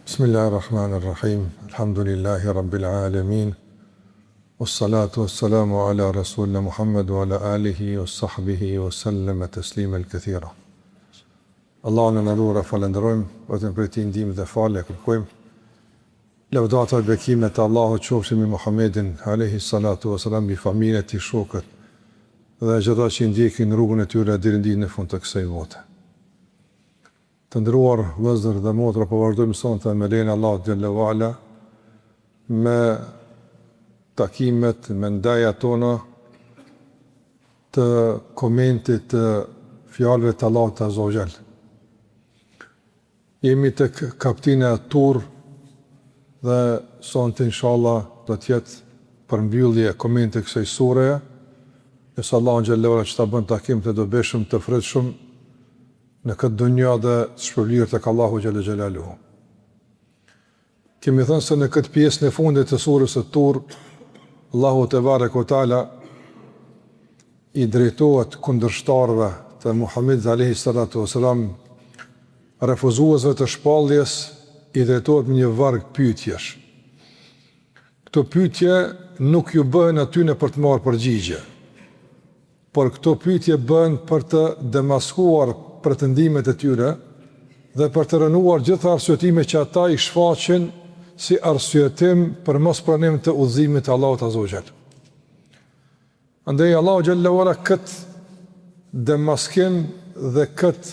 Bismillahirrahmanirrahim. Elhamdulillahi Rabbil alemin. Wassalatu wassalamu ala rasulina Muhammed wa ala alihi wa sahbihi wa sallama tasliman kathira. Allahun e madhëruar e falënderojmë, vetëm prej tij ndihmë dhe falje kërkojmë. Lavdata e bekimet e Allahut qofshin mbi Muhammedin alayhi salatu wasalam, mbi familjen e tij, shokët dhe gjithë ata që i ndjekin rrugën e tyre deri në ditën e fundit të kësaj bote. Të nderuar vëllezër dhe motra, po vazhdojmë sonte me lejen e Allahut xhelle ue ala me takimet, me ndejat tona të komentit të fjalëve të Allahut azze ue xhel. Jemi tek kaptina e Tur dhe sonte inshallah do të jetë përmbyllje e komentit të kësaj sureje. Lus Allahun xhelle ue ala që ta bën takim të dobishëm, të frytshëm në këtë dunja dhe të shpërblyer tek Allahu xhelle xhelaluhu. Kemi thënë se në këtë pjesën e fundit të surës së Tur, Allahu tebareke ue teala i drejtohet kundërshtarëve të Muhamedit alayhi salatu wasalam, refuzuesve të shpalljes, i drejtohet me një varg pyetjesh. Këto pyetje nuk ju bëhen atyne për të marrë përgjigje. Por këto pyetje bëhen për të demaskuar pretendimet e tyre dhe për të rrënuar gjitha arsyetimet që ata i shfaqin si arsyetim për mospranim të udhëzimit të Allahut azze ue xhel. Andaj Allahu xhelle ue ala këtë demaskim dhe këtë,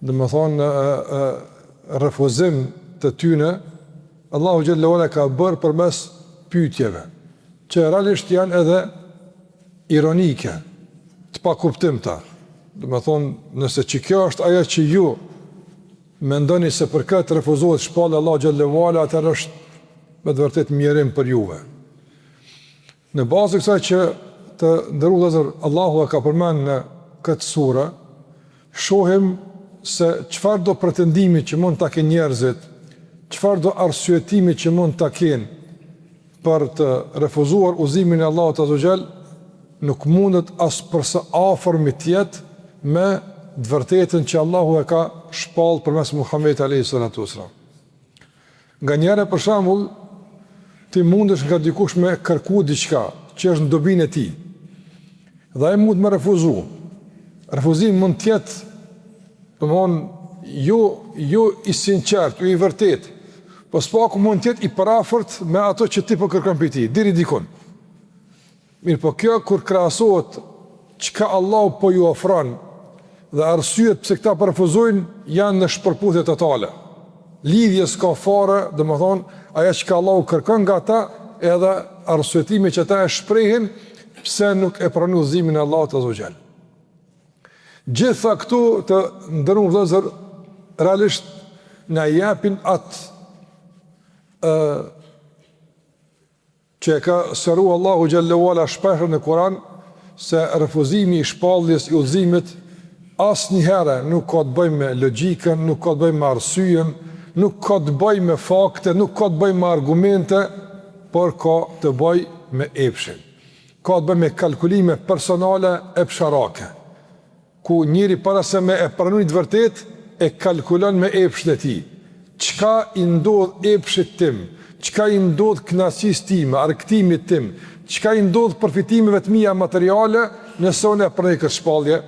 domethënë, refuzim të tyne, Allahu xhelle ue ala ka bërë përmes pyetjeve, që realisht janë edhe ironike, të pakuptimta. Domethënë, nëse që kjo është ajo që ju mendoni se për këtë refuzohet shpallja e Allahut xhelle ue ala, atëherë është me të vërtetë mjerim për juve. Në bazë të kësaj që të nderuar vëllezër Allahu e ka përmend në këtë sure, shohim se çfarëdo pretendimi që mund ta kenë njerëzit, çfarëdo arsyetimi që mund ta kenë për të refuzuar udhëzimin e Allahut azze ue xhel, nuk mundet as për së afërmi të jetë me të vërtetën që Allahu e ka shpallë përmes Muhamedit alayhi salatu wasalam. Nganjëherë për shembull, ti mundesh nga dikush me kërku diçka që është në dobinë e tij. Dhe ai mund me refuzu. Refuzimi mund të jetë, domthon, jo jo i sinqert, jo i vërtetë. Po s'paku mund të jetë i përafërt me ato që ti po kërkon prej tij, deri dikun. Mirëpo kjo kur krahasohet çka Allahu po ju ofron dhe arsyet pse këta po refuzojnë janë në shpërputhje totale. Lidhje s'ka fare, domethënë, ajo çka Allahu kërkon nga ta edhe arsyetimi që ata e shprehin pse nuk e pranojnë udhëzimin e Allahut azze ue xhel. Gjitha këto të nderuar vëllezër realisht na japin atë ë që e ka sqaru Allahu xhelle ue ala shpesh në Kur'an se refuzimi i shpalljes i udhëzimit asnjëherë nuk ka të bëjë me logjikën, nuk ka të bëjë me arsyen, nuk ka të bëjë me fakte, nuk ka të bëjë me argumente, por ka të bëjë me epshin. Ka të bëjë me kalkulime personale epsharake. ku njeri para se me e pranu një të vërtetë e kalkulon me epshin e tij. Çka i ndodh epshit tim, çka i ndodh kënaqësisë time, argëtimit tim, çka i ndodh përfitimeve të mia materiale nëse unë e pranoj këtë shpallje?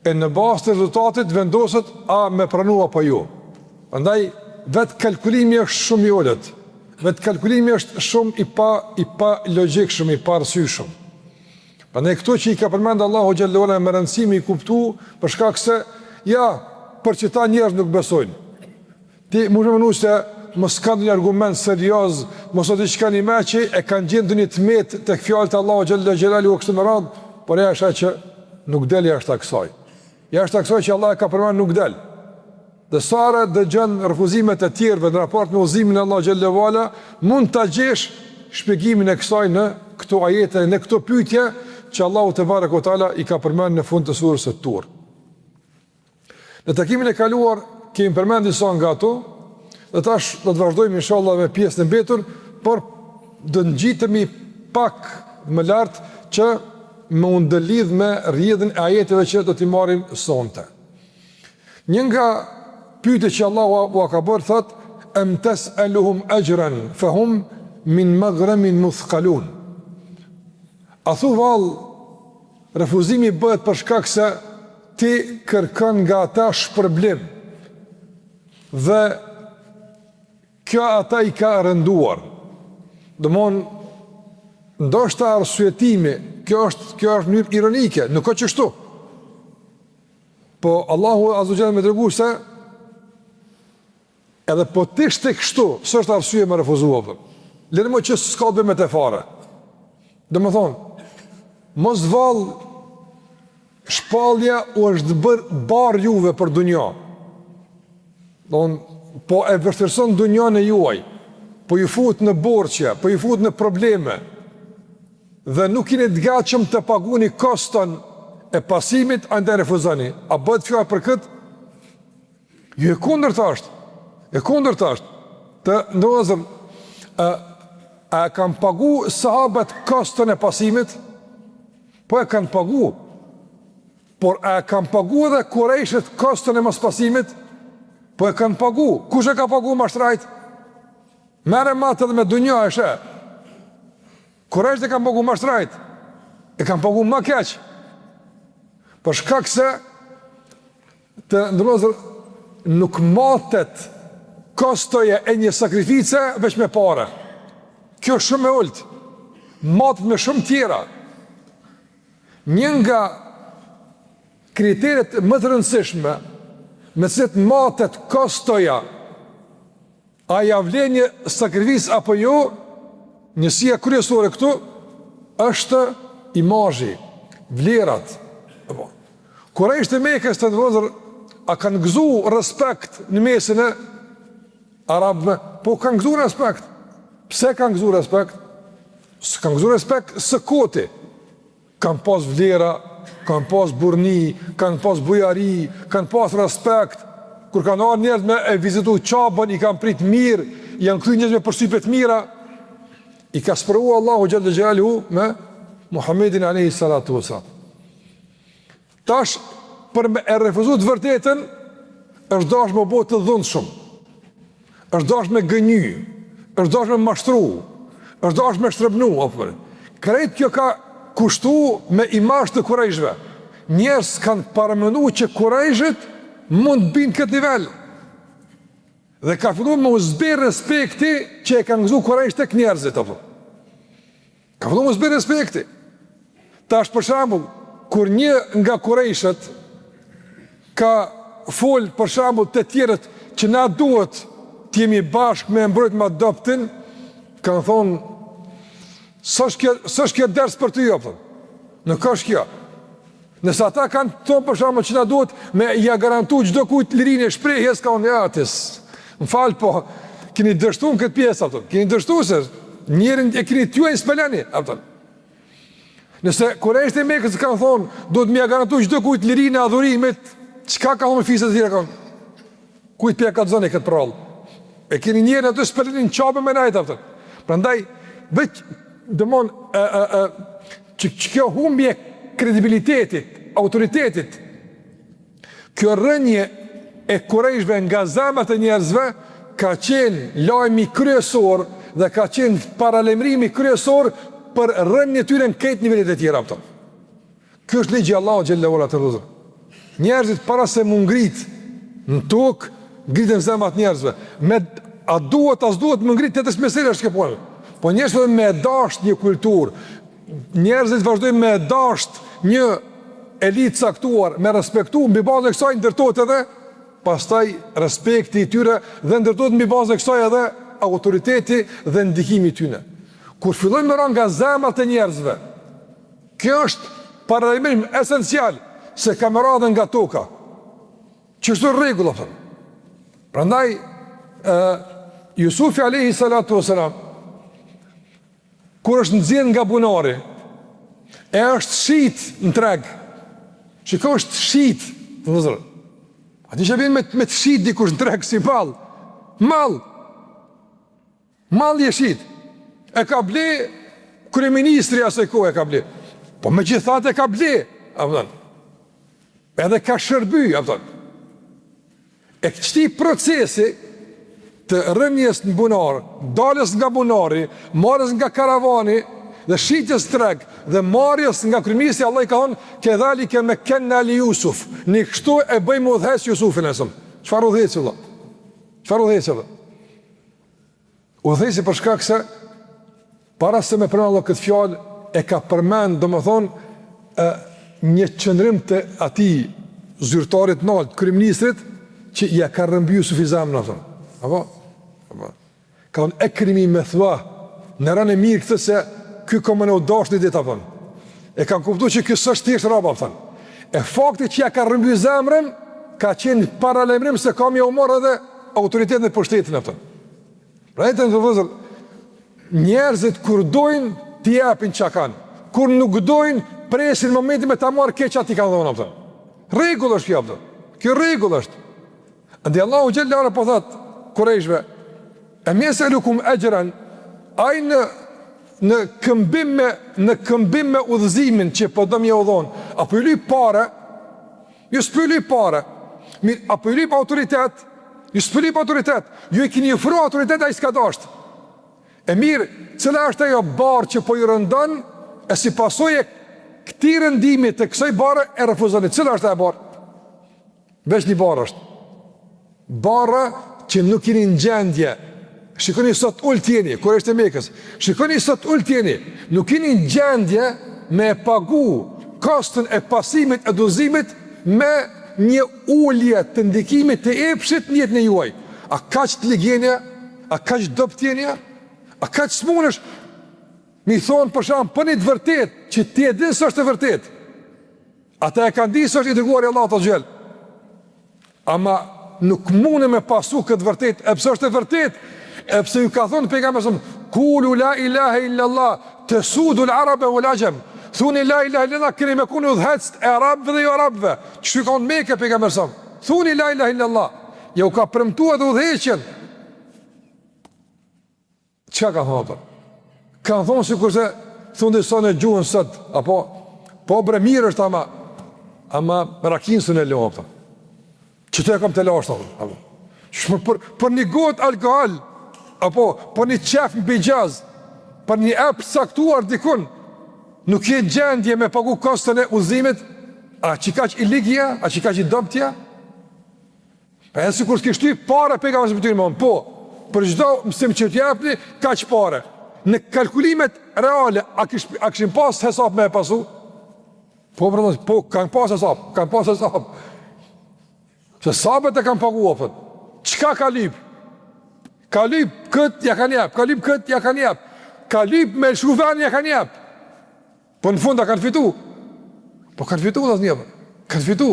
E në bazë të rezultatit vendoset a me pranu apo jo. Prandaj vetë kalkulimi është shumë i ulët. Vetë kalkulimi është shumë i pa i palogjikshëm, i paarsyeshëm. Prandaj këto që i ka përmend Allahu xhelle ue ala me rëndësi me i kuptu, për shkak se ja, për qëta njerëz nuk besojnë. Ti mund të mendosh se mos ka ndonjë argument serioz, mos o diçka një me që e kanë gjenë ndonjë të metë tek fjalët e Allahut xhelle xhelaluhu kështu me radhë, por ja është që nuk del jashtë kësaj. Jashtë kësaj që Allah e ka përmend nuk del. Dhe sa herë dëgjon refuzimet e tjerëve në raport me udhëzimin e Allahut xhelle ue ala, mund ta gjesh shpjegimin e kësaj në këto ajete, në këto pyetje që Allahu tebareke ue teala i ka përmend në fund të surës së Tur. Në takimin e kaluar kemi përmend disa nga ato dhe tash do të vazhdojmë inshallah me pjesën e mbetur, por do të ngjitemi pak më lart që. me u ndërlidh me rrjedhën e ajeteve që do t'i marrim sonte. Një nga pyetjet që Allahu ua ka bërë thotë em tes'eluhum ajran fahum min maghramin muthqalun. A thu vallë refuzimi bëhet për shkak se ti kërkon nga ata shpërblim dhe Kjo ata i ka rënduar. Domthon ndoshta arsyetimi, kjo është kjo është mënyrë ironike, nuk ka qështu. Po Allahu azza wa jalla me tregu se edhe po të ishte kështu, s'është arsye me refuzu apo. Lëre më që s'ka të bëjë me të fare. Domethënë, mos vallë shpallja u është bërë barrë juve për dunja. Don, po e vështirëson dunjanë e juaj, po ju fut në borxhe, po ju fut në probleme, dhe nuk jeni të gatshëm të paguni koston e pasimit, andaj refuzoni. A bëhet fjalë për këtë? Jo e kundërta është. E kundërta është. Të nderuar vëllezër, a, a e kanë pagu sahabët koston e pasimit? Po e kanë pagu. Por a e kanë pagu edhe kurejshët koston e mospasimit? Po e kanë pagu. Kush e ka pagu ma shtrajt? Merre mate edhe me dunja e sheh. Kurejshët e kanë pagu ma shtrajt. E kanë pagu ma keq. Për shkak se të nderuar vëllezër nuk matet kostoja e një sakrifice veç me pare. Kjo është shumë e ulët. Matet me shumë tjera. Një nga kriteret më të rëndësishme me të cilat matet kostoja a ia vlen një sakrificë apo jo, njësia kryesore këtu është imazhi, vlerat. Apo. Kurejshët e Mekës të nderuar vëllezër, a kanë gëzu respekt në mesin e arabëve? Po kanë gëzu respekt. Pse kanë gëzu respekt? S'kanë gëzu respekt së koti. Kanë pas vlera, kanë pas burrni, kanë pas bujari, kanë pas respekt. Kur kanë ardhur njerëz me e vizitu Qabën, i kanë prit mirë, janë kthy njerëz me përshtypje të mira. I ka sprovu Allahu xhel-le xhelaluhu me Muhammedin alayhi salatu wasallam. Tash për me e refuzu të vërtetën është dashur me u bo të dhunshëm. Është dashur me gënjy, është dashur me mashtru, është dashur me shtrebnu, apo. Krejt kjo ka kushtu me imazh të kurejshëve. Njerëz s'kanë paramendu që kurejshët mund të binë në këtë nivel. Dhe ka fillu me u zbeh respekti që e kanë gëzu kurejshët tek njerëzit, apo. Ka fillu me u zbeh respekti. Tash për shembull, kur një nga kurejshët ka fol për shembull të tjerët që na duhet të jemi bashkë me mbrojt ma t'dobtin, kanë thonë s'është kjo, s'është kjo ders për ty, apo. Nuk është kjo. Nëse ata kanë thonë për shembull që na duhet me ia garantu çdokujt lirinë e shprehjes, ka thonë ja atis. Më fal po, keni dështuar në këtë pjesë apo? Keni dështuar se njerin e keni tuajin s'pe leni, apo. Nëse kurejshët e Mekës kanë thonë duhet me ia garantu çdokujt lirinë e adhurimit, çka ka thonë fiset e tjera kanë? Kujt po ia kallzoni këtë përrallë? E keni njerin aty s'pe leni në Qabe me nejt, apo. Prandaj veç domon e e e që, që kjo humbje e kredibilitetit, autoritetit, kjo rënie e kurejshve nga zemrat e njerëzve ka qenë lajmi kryesor dhe ka qenë paralajmërimi kryesor për rënien e tyre në krejt nivelet e tjera, apo. Ky është ligji i Allahut xhel-le ue ala të vëllezër. Njerëzit para se m'u ngrit në tokë, ngriten zemrat njerëzve. Me a duhet a s'duhet m'u ngrit tjetër mesele është kjo punë. Po njerëzit me e dasht një kulturë, njerëzit vazhdojnë me e dasht një elitë caktuar, me respektu mbi bazën e kësaj ndërtohet edhe pastaj respekti i tyre dhe ndërtohet mbi bazën e kësaj edhe autoriteti dhe ndikimi i tyre. Kur fillojnë me ra nga zemrat e njerëzve, Kjo është paralajmërim esencial se ka me ra edhe nga toka. Qështu rregull apo. Prandaj ë Jusufi alayhi salatu wasalam kur është nxjerr nga bunari e është shit në treg. Shiko është shit, vëllazër. A di çka bjen me me të shit dikush në treg si mall? Mall. Mall je shit. E ka ble kryeministri asaj kohe e ka ble. Po megjithatë e ka ble, a kupton. Edhe ka shërby, a kupton. E këtij procesi të rënies në bunar, daljes nga bunari, marrjes nga karavani dhe shitjes treg dhe marrjes nga kryeministri Allahu i ka thonë kedhalike mekkenna li Jusuf. Ne kështu e bëjmë udhëheqës Jusufin alejhi selam. Çfarë udhëheqësi vëlla? Çfarë udhëheqësi vëlla? Udhëheqësi për shkak se para se me përmend Allah këtë fjalë e ka përmend, domethënë, ë një qëndrim të atij zyrtarit nalt, kryeministrit që ja ka rrëmby Jusufi zemrën atë. Apo? Apo. Ka thonë ekrimi methua, nderone mirë këtë se ky ka me na u dashtë një ditë apo. E kanë kuptuar që ky s'është thjesht rob apo. E fakti që ja ka rrëmby zemrën ka qenë paralajmërim se ka me jau marrë edhe autoritetin dhe pushtetin apo. Pra të nderuar vëllezër, njerëzit kur dojnë t'i japin çka kanë, kur nuk dojnë presin momentin me ta marrë krejt çka t'i kanë dhënë apo. Rregull është kjo apo. Kjo rregull është. Andaj Allahu xhelle ala po thot kurejshve, em jeselukum exhren, ai në në këmbim me në këmbim me udhëzimin që po do me jau dhon, a po ju lyp pare? Ju s'po ju lyp pare. Mirë, a po ju lyp autoritet? Ju s'po ju lyp autoritet. Ju i keni ofru autoritet, ai s'ka dasht. E mirë, cila është ajo barrë që po ju rëndon, e si pasojë e këtij rëndimi të kësaj barre e refuzoni. Cila është ajo barrë? Veç një barrë është. Barra që nuk jeni në gjendje. Shikoni sa të ulët jeni, kurejshët e Mekës. Shikoni sa të ulët jeni, nuk jeni në gjendje me e pagu koston e pasimit e udhëzimit me një ulje të ndikimit të epshit në jetën e juaj. A kaq të lig jeni? A kaq dobët jeni? A kaq s'munesh me i thonë për shembull për një të vërtetë që ti e din se është e vërtetë. Ata e kanë ditë se është i dërguari i Allahut azze ue xhel. Ama nuk mundë me pasu këtë vërtet, e pse është e vërtet, e pse ju ka thonë pejgamberi alejhi selam, kulu la ilahe illa Allah, tesudul arabe vel axhem, thuni la ilahe illa Allah, keni me konë udhëheqës e arabëve dhe jo arabëve, qështu ka thonë n'Mekë pejgamberi alejhi selam, thuni la ilahe illa Allah, jau ka premtu edhe udhëheqjen, Çka kanë thonë ata? Kanë thonë sikurse thonë disa në gjuhën sot, apo po bre mirë është ama ama rakinë s'un e lo apo. Qeto e kam të lashtë apo. Që për për një gotë alkool apo për një qef në bixhoz, për një ep caktuar dikun, nuk je gjendje me pagu koston e udhëzimit, a qikaq i lig je, a qikaq i dobët je? Pa edhe sikur s'kish lyp pare pejgamberi alejhi selam, po, për çdo mësim që t'jepni, kaq pare. Në kalkulimet reale, a, kish, a kishin pas hesap me e pasu? Po, për po, kanë pas hesap, kanë pas hesap. Se sahabët e kanë pagu, apo. Çka ka lyp? Ka lyp këtë, ja kanë jep, ka lyp këtë, ja kanë jep. Ka lyp me lëshu venin, ja kanë jep. Po në fund a kanë fitu? Po kanë fitu, dhe një, kanë fitu.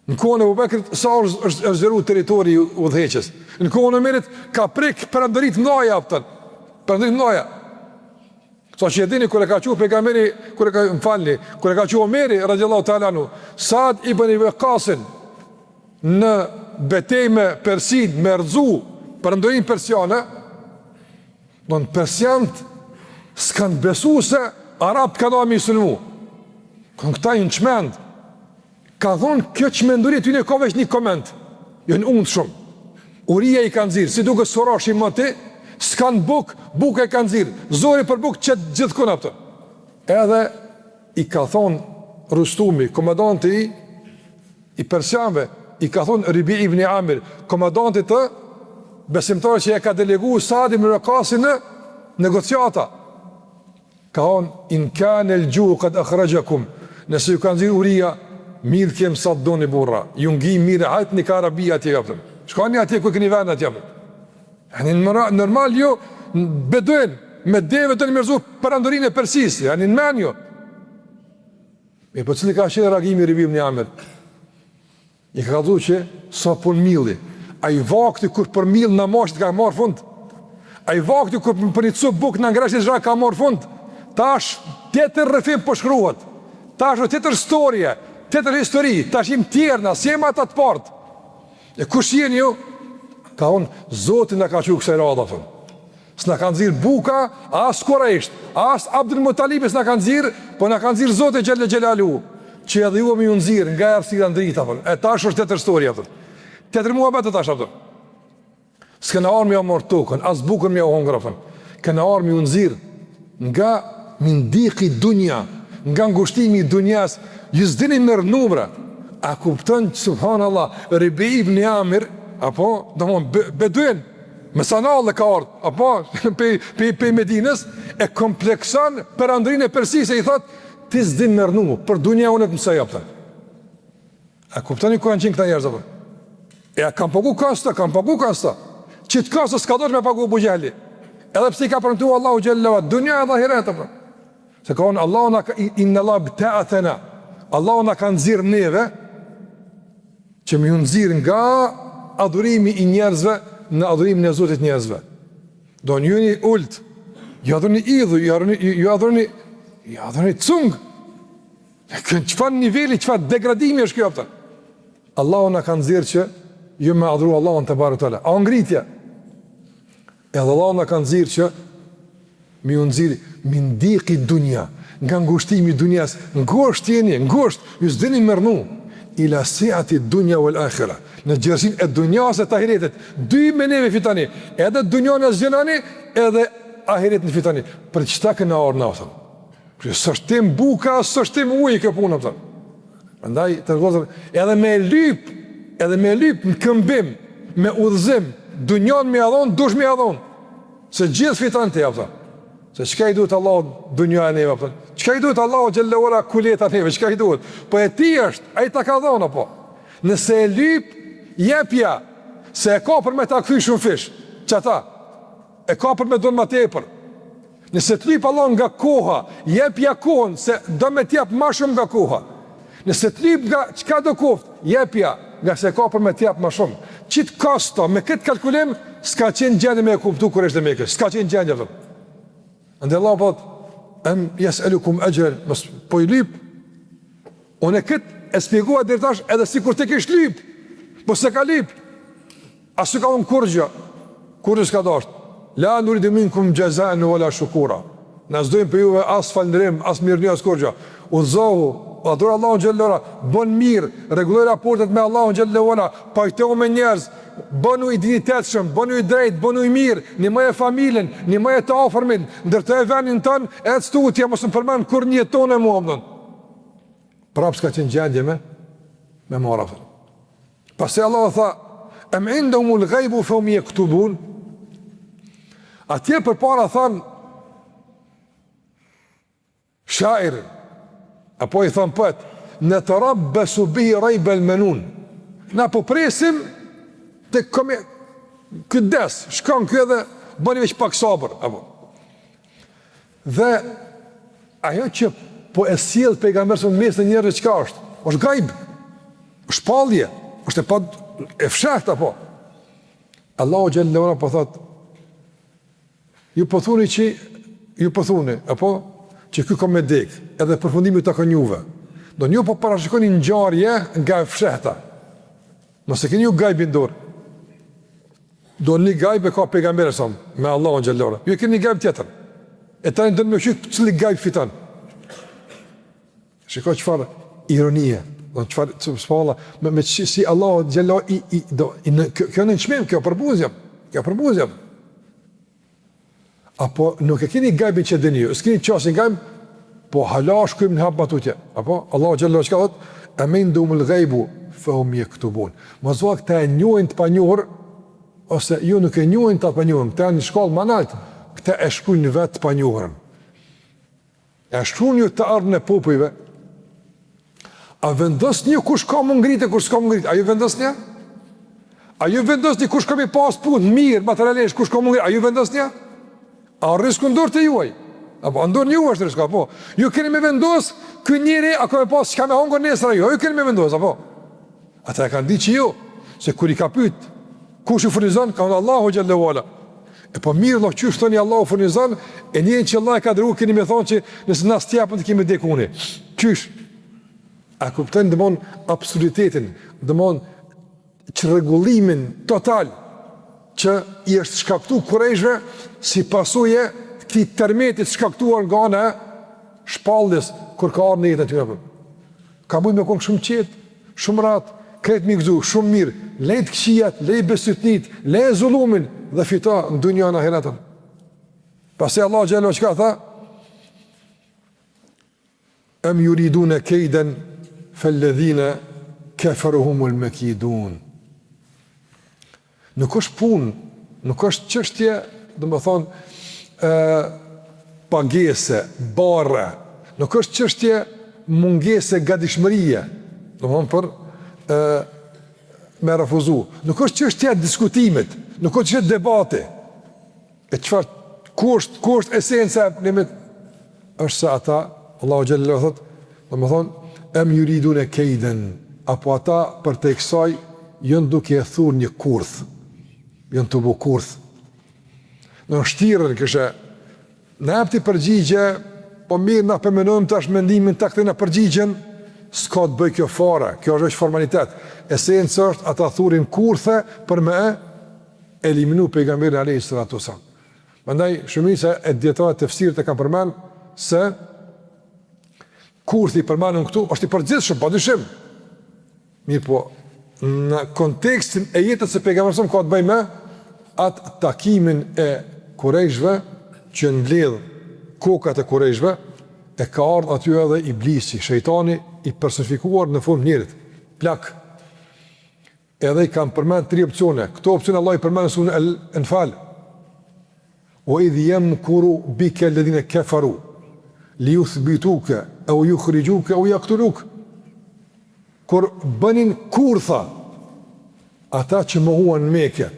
Në kohën e Ebu Bekrit sa është është, është zgjeru territori i udhëheqjes. Në kohën e Omerit ka prek perandori të mëdha apo. Perandori të mëdha. Sa që e dini kur e ka çu pejgamberi, kur e ka më falni, kur e ka çu Omeri radiallahu ta'ala anhu, Saad ibn Ebi Vekasin në betejë me Persinë, me rrëzu perandorinë persiane, don persianët s'kan besu se arabët kanë ardh me i sulmu. Kanë këta janë çmend. Ka thonë, kjo çmenduri e tyne ka veç një koment, janë unt shumë. Uria i ka nxirë, si duket s'u ra shi moti, s'kan bukë, buka i ka nxirë, zori për bukë qet gjithkun apo. Edhe i ka thonë Rustumi, komandanti i, i persianve, i ka thonë Ribi ibn Amir, komandanti të besimtarëve që e ka delegu Saad ibn Vekasin në negociata. Ka thonë, in kane el xhu'u kad akhraxhakum, nëse ju ka nxirë uria, mirë kem sa të doni burra, ju ngijmë mirë, hajtni ka Arabia atje jopëtëm. Shkoni atje ku keni vend atje jopëtëm. Jani normal ju, beduin, me deve doni me rrëzu perandorinë e Persisë, jani në men ju. Mirëpo cili ka qenë reagimi i Ribi ibn Amir? I ka kallzu që sa punë milli. Ai vakti kur për mill na mashit ka marrë fund. Ai vakti kur për një copë bukë na ngreshim zhra ka marrë fund. Tash tjetër rrëfim po shkruhet. Tash është tjetër storje, tjetër histori, tash jemi tjerë na, s'jemi ata të parët. E kush jeni ju? Ka thonë, Zoti na ka çu kësaj radhe, thonë. S'na ka nxirr buka, as Kurejshët, as Abdul Mutalibi s'na ka nxirr, po na ka nxirr Zoti xhelle xhelaluhu, që edhe juve me ju nxirr nga errësira në dritë apo. E tash është tjetër story apo. Tjetër muhabet tash apo. S'kena ardhë me jau marrë tokën, as bukën me jau hongër apo. Kena ardhë me ju nxirr nga min diki dunja, nga ngushtimi i dunjas, ju s'dini me rrnu bre. A kupton subhanallah, Ribi ibn Amir, apo, domthon beduin, Me sanalle ka ardhë, apo, pe, pe, pe Medinës, e komplekson perandorinë e Persisë e i thot, ti s'din me rrnu, për dunja unë të mësoj, apo. A kuptoni ku janë qenë këta njerëz, apo? E a kanë pagu kosto, kanë pagu kosto. Qit kosto s'ka dashtë me pagu Ebu Xhehli. Edhe pse i ka premtu Allahu xhelle ve ala, dunja edhe ahiret, apo. Se ka thonë, Allahu na ka, inna Allahe bteathena, Allahu na ka nxirr neve, që me ju nxirr nga adhurimi i njerëzve në adhurimin e Zotit njerëzve. Do ju jeni ult, ju adhuroni idhuj, ju adhuroni ju adhuroni ju adhuroni cung. Kën çfarë niveli, çfarë degradimi është kjo apo? Allahu na ka nxirr që ju me adhuru Allahun tebareke teala. A ngritje? Edhe Allahu na ka nxirr që me ju nxirr min diki dunja, nga ngushtimi i dunjas, ngusht jeni, ngusht, ju s'dini me rrnu, ila siati dunja wal akhira, në gjerësinë e dunjas e të ahiretit, dy me neve fitoni, edhe dunjan e zgjenoni, edhe ahiretin fitoni, për qëta kena ardhë na, thëmë. Për s'është temë buka, s'është temë uji kjo punë, thëmë. Prandaj të vëllezër, edhe me lyp, edhe me lyp në këmbim, me udhëzim, dunjan me ia dhon, dush me ia dhon. Se gjithë fiton ti apo. Se çka i duhet Allahut dunja e neve apo? Çka i duhet Allahut xhelle ve ala kuleta neve, çka i duhet? Po e tij është, ai ta ka dhon apo? Nëse e lyp, jepja, se e ka për me ta kthy shumëfish. Qata? E ka për me dhon më tepër. Nëse të lyp Allah nga koha, jepja kohën, se do me t'jep ma shumë nga koha. Nëse të lyp nga çka do koftë, jepja, nga se ka për me t'jep ma shumë. Qit kosto, me këtë kalkulim, s'ka qenë gjendje me e kuptu kurejshët e Mekës, s'ka qenë gjendje, vëllezër. Andaj Allahu po thotë, em jes'elukum exhren, mos po i lyp, unë e këtë e spjegova deri tash edhe sikur të kish lyp, po s'e ka lyp, As s'ka unë kurgjë, kurgjë s'ka dashtë. La nuridu minkum xhezaen ve la shukura. Na s'dojmë prej juve as falënderim, as mirënjohje, as kurgjë. Udhëzohu, adhuro Allahun xhelle ve ala, bën mirë, rregulloj raportet me Allahun xhelle ve ala, pajtohu me njerëz, bënu i dinjitetshëm, bënu i drejtë, bënu i mirë, ndihmoje familjen, ndihmoje të afërmin, ndërtoje vendin tënd, ec tutje, mos më përmend kurrë n'jetë tone mua, më Prapë s'ka qenë gjendje me me marrë atë. Pastaj Allahu tha, "Em indahumul ghaibu fa hum yaktubun?" Atje përpara than shair apo i thon poet, "Natarabbasu bihi rayb al-manun." Na po presim të kemi ky des, shkon ky edhe bëni veç pak sabër, apo. Dhe ajo që po e sjell pejgamberi në mes të njerëzve çka është? Është gajb. Është shpallje, është e pa e fshehtë apo. Allahu xhelle ve ala po thot Ju po thuni që ju po thuni, apo që ky ka me dek, edhe përfundimi ju takon juve. Do ju po parashikoni ngjarje nga e fshehta. Mos e keni ju gajbin n'dorë. Do një gajb e ka pejgamberi sa me Allahun xhelle ve ala. Ju keni një gajb tjetër. E tani do me kqyr cili gajb fiton. Shiko çfarë ironie, do çfarë spalla me me si, si Allahu xhelle ve ala i i do i në, kjo, kjo nënçmim, kjo përbuzje, kjo përbuzje. Apo nuk e keni gajbin që dini ju, s'keni qasje n'gajb, po hala shkojmë në hap ma tutje. Apo Allahu xhelle ve ala çka thot? Em indehumul gajbu fehum jektubun. Mos vallë këta e njohin të panjohur ose ju nuk e njohin të panjohur, këta janë në shkallë më nalt, këta e shkruajnë vetë të panjohurën. E shkruani ju të ardhmen e popujve? A vendosni ju kush ka m'u ngrit e kush s'ka m'u ngrit? A ju vendosni? A ju vendosni kush ka me pas punë mirë materialisht, kush ka m'u ngrit? A ju vendosni? A rrisku n'dorë të juaj? Apo a n'dorë juaj është rrisku, apo? Ju keni me vendos ky njeri a ka me pas çka me hongër nesër ajo? Ju keni me vendos, apo? Ata e kanë ditë që jo, se kur i ka pyet kush ju furnizon, ka thënë Allahu xhelle ve ala. E po mirë Allah, qysh thoni Allahu furnizon, e njerin që Allah e ka dërgu, keni me thonë që nëse na s't'jepën të kemi dek uni. Qysh? A kupton domthon absurditetin, domthon çrregullimin total. që i është shkaktu kurejshve si pasojë e këtij tërmeti të shkaktuar nga ana e shpalljes kur ka ardhur në jetën e tyre. Ka mujt me kon shumë qetë, shumë rahat, krejt m'i gëzu, shumë mirë, lej të këqijat, lej bestytnitë, lej zullumin dhe fito në dunja në ahiret. Pastaj Allah xhele çka tha? Em juridune kejden felledhine keferu humul mekidun. Nuk është punë, nuk është çështje, domethonë, e, pagese, barre, nuk është çështje mungese gatishmërie, domethonë për e, me refuzu. Nuk është çështje diskutimit, nuk është çështje debati. E çfarë, ku është, ku është esenca e problemit? Është se ata, Allahu xhele thotë, domethonë, em juridune kejden, apo ata përtej kësaj, janë duke e thur një kurth, janë tu bo kurth. Në shtirën kështu, na jep ti përgjigje, po mirë na po menojmë tash mendimin ta kthejna përgjigjen, s'ka të bëjë kjo fare, kjo është veç formalitet. Esenca është ata thurin kurthe për me e eliminu pejgamberin alayhi salatu wasallam. Prandaj shumica e dijetarëve të tefsirit e kanë përmend se kurthi i përmendun këtu është i përgjithshëm, padyshim. Mirëpo, në kontekstin e jetës së pejgamberit ka të bëjë me atë takimin e kurejshve që janë mbledh kokat e kurejshve e ka ardhur aty edhe iblisi, shejtani i personifikuar në formë njerit, plak. Edhe i kanë përmend tri opsione. Këto opsione Allah i përmend në suren El Enfal. Wa idh yamkuru bika alladhina kafaru li yuthbituka aw yukhrijuka aw yaqtuluk. Kur bënin kurtha ata që mohuan në Mekë,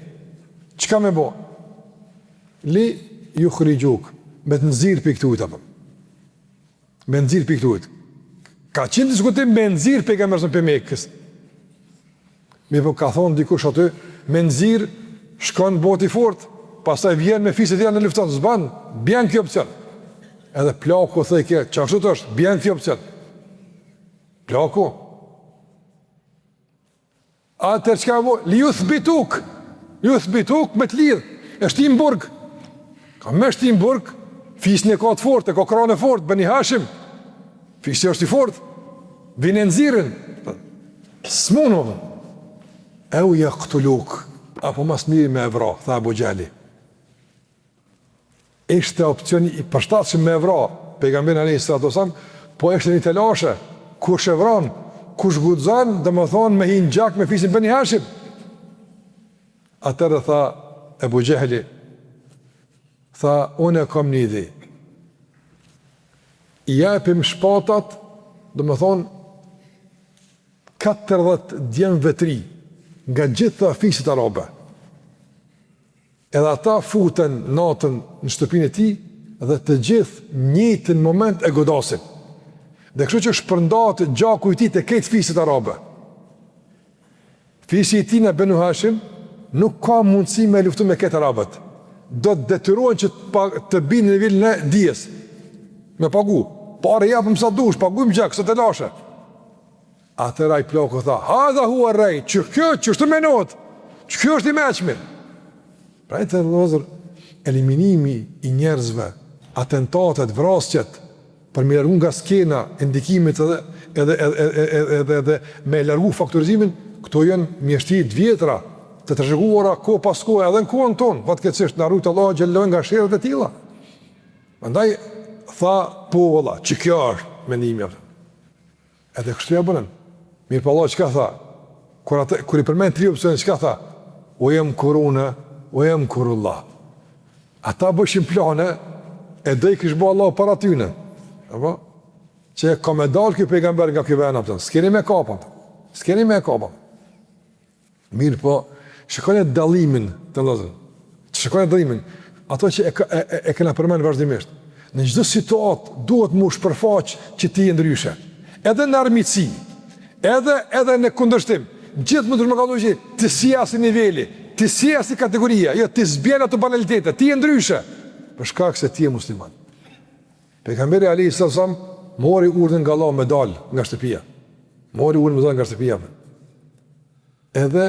çka me bo? Li yukhrijuk, me të nxirr prej këtu apo. Me nxirr prej këtu. Ka qenë diskutim me nxirr pejgamberin prej Mekës. Mirëpo ka thonë dikush aty, me nxirr shkon bohet i fort, pastaj vjen me fiset tjera në lufton, s'ban, bjen ky opcion. Edhe plaku thojke, qashtu është, bjen ky opcion. Plaku. Atëherë çka bo? Li juthbituk, juthbituk me të lidhë, e shti n'burg. Ka me shti n'burg, fisin e ka të fort, e ka krahun e fort, Beni Hashim, fisi është i fort, vin e nxirrin, s'mun, më eu jaktuluk, apo ma s'miri me e vra, tha Ebu Xhehli. Ishte opcion i përshtatshëm me e vra pejgamberin alayhi salatu wasallam, po ishte një telashe, kush e vran, kush guxon, domethonë me hi n'gjak me fisin Beni Hashim. Atëherë tha Ebu Xhehli, tha unë e kam një ide. I japim shpatat, domethonë 40 djemve t'ri nga gjitha fiset arabe. Edhe ata futen natën në shtëpinë e tij dhe të gjithë njëjtin moment e godasin. Dhe kështu që shpërndahet gjaku i tij te krejt fiset arabe. Fisi i tij në Benu Hashim nuk ka mundësi me luftu me krejt arabët. Do të detyrohen që të, pa, të binë në nivelin e dijes. Me pagu. Pare japim sa dush, pagujmë gjak, s'o telashe. Atëherë ai plaku tha, hadha hua rej, që kjo, qështu menohet, që kjo është i meçmi. Pra të vëllezër, eliminimi i njerëzve, atentatet, vrasjet, për me largu nga skena e ndikimit edhe, edhe, edhe, edhe, edhe, edhe, edhe me largu faktorizimin, këto janë mjeshtri të vjetra, të trashëguara kohë pas kohe, edhe në kohën tonë, fatkeqësisht na rujt Allahu xhelle nga sherret e tilla. Prandaj tha po vëlla, që kjo është mendimi apo. Edhe kështu ja bënën. Mirëpo Allah çka tha? Kur, atë, kur i përmend tri opsione, çka tha? Ue jemkurune, ue jemkurullah. Ata bëshin plane, e do i kish bo Allahu para tyne. Apo? Që ka me dalë ky pejgamber nga ky ven, a kupton. S'keni me kap, a kupton. S'keni me kap, a kupton. Mirëpo, shikoni dallimin të vëllezër. Shikoni dallimin. Ato që e, e, e, e kena përmend vazhdimisht. Në çdo situatë duhet m'u shpërfaq që ti je ndryshe. Edhe në armiqësi, edhe edhe në kundërshtim. Gjithmonë duhet me kallzu që ti s'je asaj niveli, ti s'je asaj kategorie, jo ti s'bjen ato banalitete, ti je ndryshe. Për shkak se ti je musliman. Pejgamberi alayhi sallam mori urdhrin nga Allahu me dal nga shtëpia. Mori urdhrin me dal nga shtëpia. Edhe.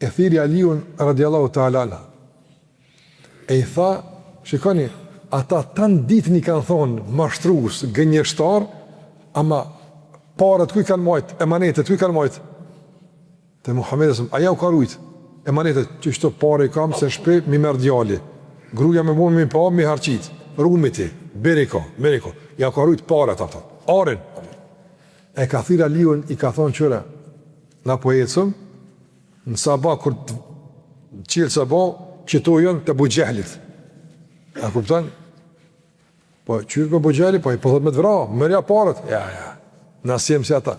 E thirri Aliun radiallahu ta'ala anhu. E i tha, shikoni, ata tanë ditën i kanë thonë mashtrus, gënjeshtar, ama paret ku i kanë majtë, emanetet ku i kanë majtë? Te Muhammedi a.s., a jau ka rujt, emanetet që qëto pare i kam se n'shpi m'i merr djali, gruja me bo me pa, m'i harqit, rumi ti, beri ka, beri ka, jau ka rujt paret, ato, arin, e ka thirr Aliun, i ka thonë qyre, na po ecëm, në sabah, kur të çel sabah, qëto janë të Ebu Xhehlit. A kupton? Po, qysh Ebu Xhehli, po, i po thot me të vra, merrja paret. Ja, ja, na s'jem si ata.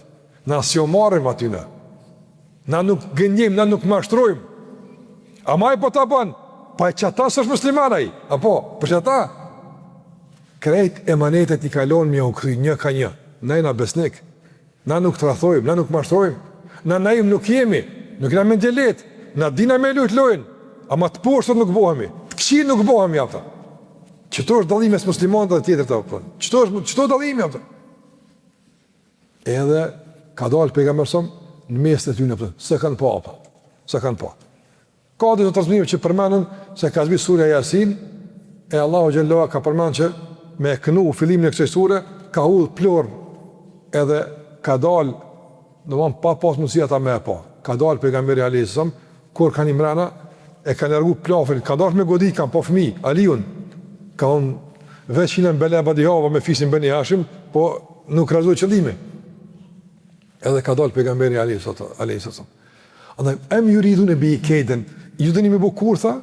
Na s'ju marrim atyne. Na nuk gënjejmë, na nuk mashtrojmë. Ama ai po ta bën, po e qata s'është musliman ai, apo, për qata? Krejt emanetet i ka lon me jau kthy një ka një. Na jena besnik. Na nuk tradhtojmë, na nuk mashtrojmë. Na naim nuk jemi, nuk jena mendjelehtë. Na dina me lujt lojën, ama të poshtër nuk bohemi, të këqij nuk bohemi apo. Qëto është dallimi mes muslimanëve dhe tjetrit apo. Qëto është qëto dallimi apo. Edhe ka dalë pejgamberi a.s. në mesin e tyre apo, s'e kanë pa apo. S'e kanë pa. Ka disa transmetime që përmendën se ka zbrit surja Jasin e Allahu xhelle ue ala ka përmend që me e kënu fillimin e kësaj sure ka hudh pluhur edhe ka dal domthon pa pas mundësi ata me e pa. Ka dal pejgamberi alayhis salam kur kanë hi mrena e kanë largu pluhurin, ka dash me godit kanë pa fëmijë Aliun. Ka thonë veç hina në bela badihava me fisin Beni Hashim, po nuk realizoi qëllimi. Edhe ka dalë pejgamberi alayhi salatu. Andaj em juridune bihi kejden, ju doni me bo kurtha?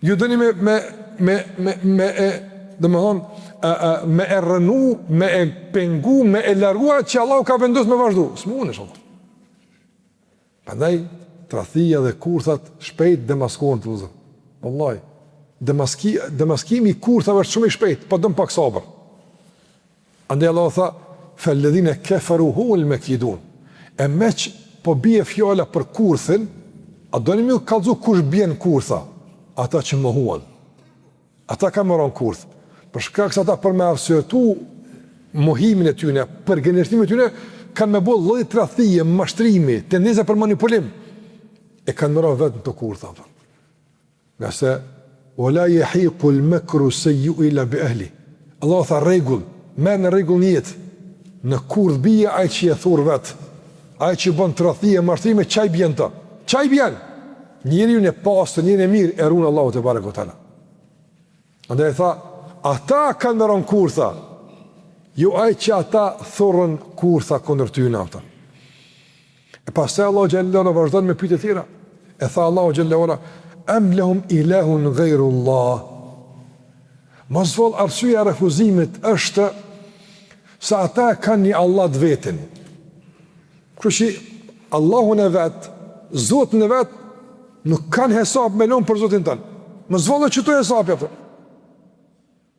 Ju doni me me me me me e domethonë e, e, me e rrënu, me e pengu, me e largu atë që Allahu ka vendos me vazhdu. S'mundesh Allah. Prandaj tradhtia dhe kurthat shpejt demaskohen vëllezër. Wallahi, demaski demaskimi i kurthave është shumë i shpejt, po don pak sabër. Andaj Allahu tha, "Felledhine keferu humul mekidun." E meqë po bie fjala për kurthin, a doni me ju kallzu kush bjen n'kurtha? Ata që mohuan. Ata kanë me ra n'kurth. Për shkak se ata për me arsyetu mohimin e tyne, për gënjeshtrimin e tyne, kanë me bo lloj tradhtie, mashtrimi, tendenca për manipulim. E kanë me ra vetë në të kurtha. Ngase wa la yahiqu al-makru sayyi'u illa bi ahli. Allahu tha rregull, merrne rregull në jetë. Në kurth bie ai që e thur vet. Ai që bën tradhti e mashtrime, qaj bjen n'to. Qaj bjen. Njeriun e pastër, njeriun e mirë e ruan Allahu tebareke ve teala. Andaj tha, ata kanë me ra n'kurtha. Jo ai që ata thurrën kurtha kundër tyre ata. E pastaj Allahu xhelle ve ala vazhdon me pyetje tjera. E tha Allahu xhelle ve ala, "Em lehum ilahun ghayru Allah." Mos vallë arsyeja e refuzimit është se ata e kanë një Allah të vetin. Kështu që Allahun e vet, Zotin e vet, nuk kanë hesap me lon për Zotin tënd. Mos vallë qëto hesapi apo?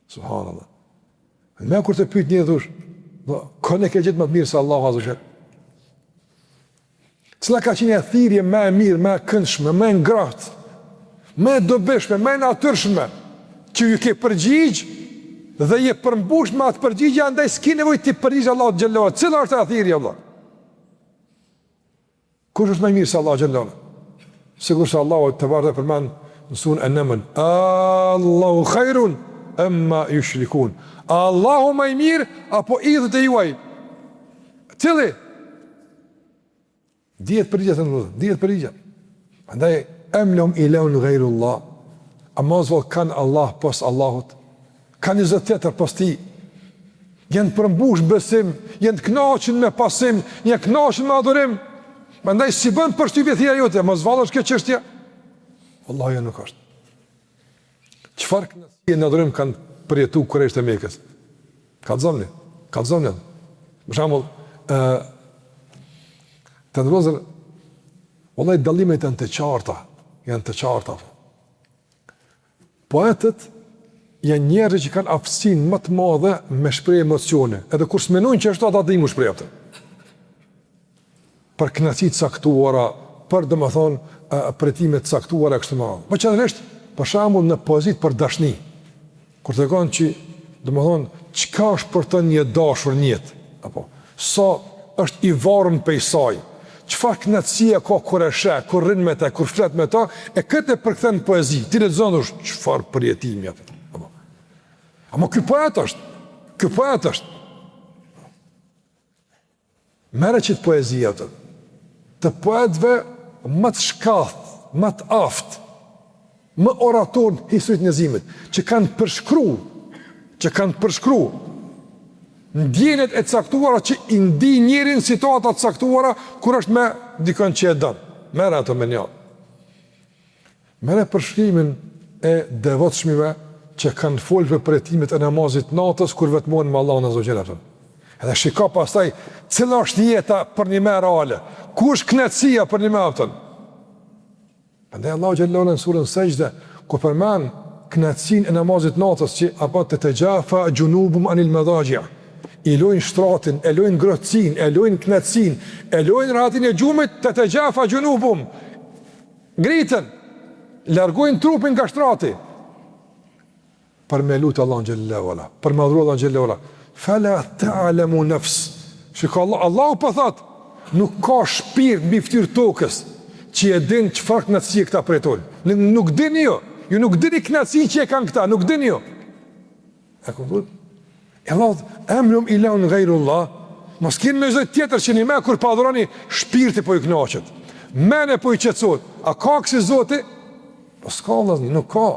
Subhanallah. Me kur të pyet një thush, do kon e ke gjetë më të mirë se Allahu azza xhel. Cila ka qenë thirrje më e mirë, më e këndshme, më e ngrohtë, më e dobishme, më e natyrshme që ju ke përgjigj dhe je përmbush me atë përgjigje, andaj s'ke nevojë t'i përgjigjesh Allahut xhelle ve ala. Cila është ajo thirrje vëlla? Kush është më i mirë se Allahu xhelle ve ala? Sikurse Allahu tebareke përmend në suren En-Neml, Allahu khairun amma yushrikun. Allahu më i mirë apo idhujt e juaj? Cili? Dihet përgjigja të nderuar, dihet përgjigja. Andaj em lehum ilahun ghayru Allah. A mos vallë kanë Allah pos Allahut? Kanë një zot tjetër pos tij? Janë përmbush besim, janë të kënaqur me pasim, janë kënaqur me adhurim. Prandaj s'i bën përshtypje thirrja jote, mos vallë është kjo çështje. Wallahi jo nuk është. Çfarë kënaqësie në adhurim kanë përjetu kurejshët e Mekës? Kallzomni, kallzomni. Për shembull, ë të nderuar, wallahi dallimet janë të qarta, janë të qarta. Poetët janë njerëz që kanë aftësinë më të madhe me shpreh emocione, edhe kur s'menojnë që është ata dinë m'u shpreh atë. Për kënaqësi të caktuara, për domethënë përjetime të caktuara e kështu me radhë. Veçanërisht, për shembull në poezitë për dashni. Kur tregon që domethënë çka është për të një dashur në jetë, apo sa është i varur prej saj. çfarë kënaqësie ka kur e sheh, kur rrin me të, kur flet me të, e këtë e përkthen në poezi. Ti lexon thush, çfarë përjetimi atë. Apo. Ama ky poet është. Ky poet është. Merre qit poezi atë. Të poetëve më të shkathët, më të aftë, më orator në histori të njerëzimit, që kanë përshkru, që kanë përshkru ndjenjat e caktuara që i ndin njeri në situata të caktuara kur është me dikon që e don. Merre ato me një. Merre përshkrimin e devotshmive që kanë folë për përjetimet e namazit natës kur vetmohen me Allahun azze ue xhel, apo. Edhe shiko pastaj cila është jeta përnjëmend reale, ku është kënaqësia përnjëmend, apo. Prandaj Allahu xhel-le ue ala në surën Sexhde kur përmend kënaqësinë e namazit natës që apo tetexhafa xhunubuhum anil medaxhi i lojnë shtratin, e lojnë ngrohtësinë, e lojnë kënaqësinë, e lojnë rahatinë e gjumit tetexhafa xhunubuhum Ngriten, largojnë trupin nga shtrati për me lutë Allahun xhel-le ue ala, për me adhuru Allahun xhel-le ue ala. Fela ta'lemu nefs. Shiko Allah, Allahu po thot, nuk ka shpirt mbi fytyrë tokës që e din çfarë kënaqësie këta përjetojnë. Nuk, nuk dini ju, ju nuk dini kënaqësinë që e kanë këta, nuk dini ju. E kupton? E Allah, em lehum ilahun gajrullah, mos keni ndonjë zot tjetër që njëmend kur po adhuroni, shpirti po i knaqet, mendja po i qetësohet, a ka kësi zoti? Po s'ka, vllazni, nuk ka,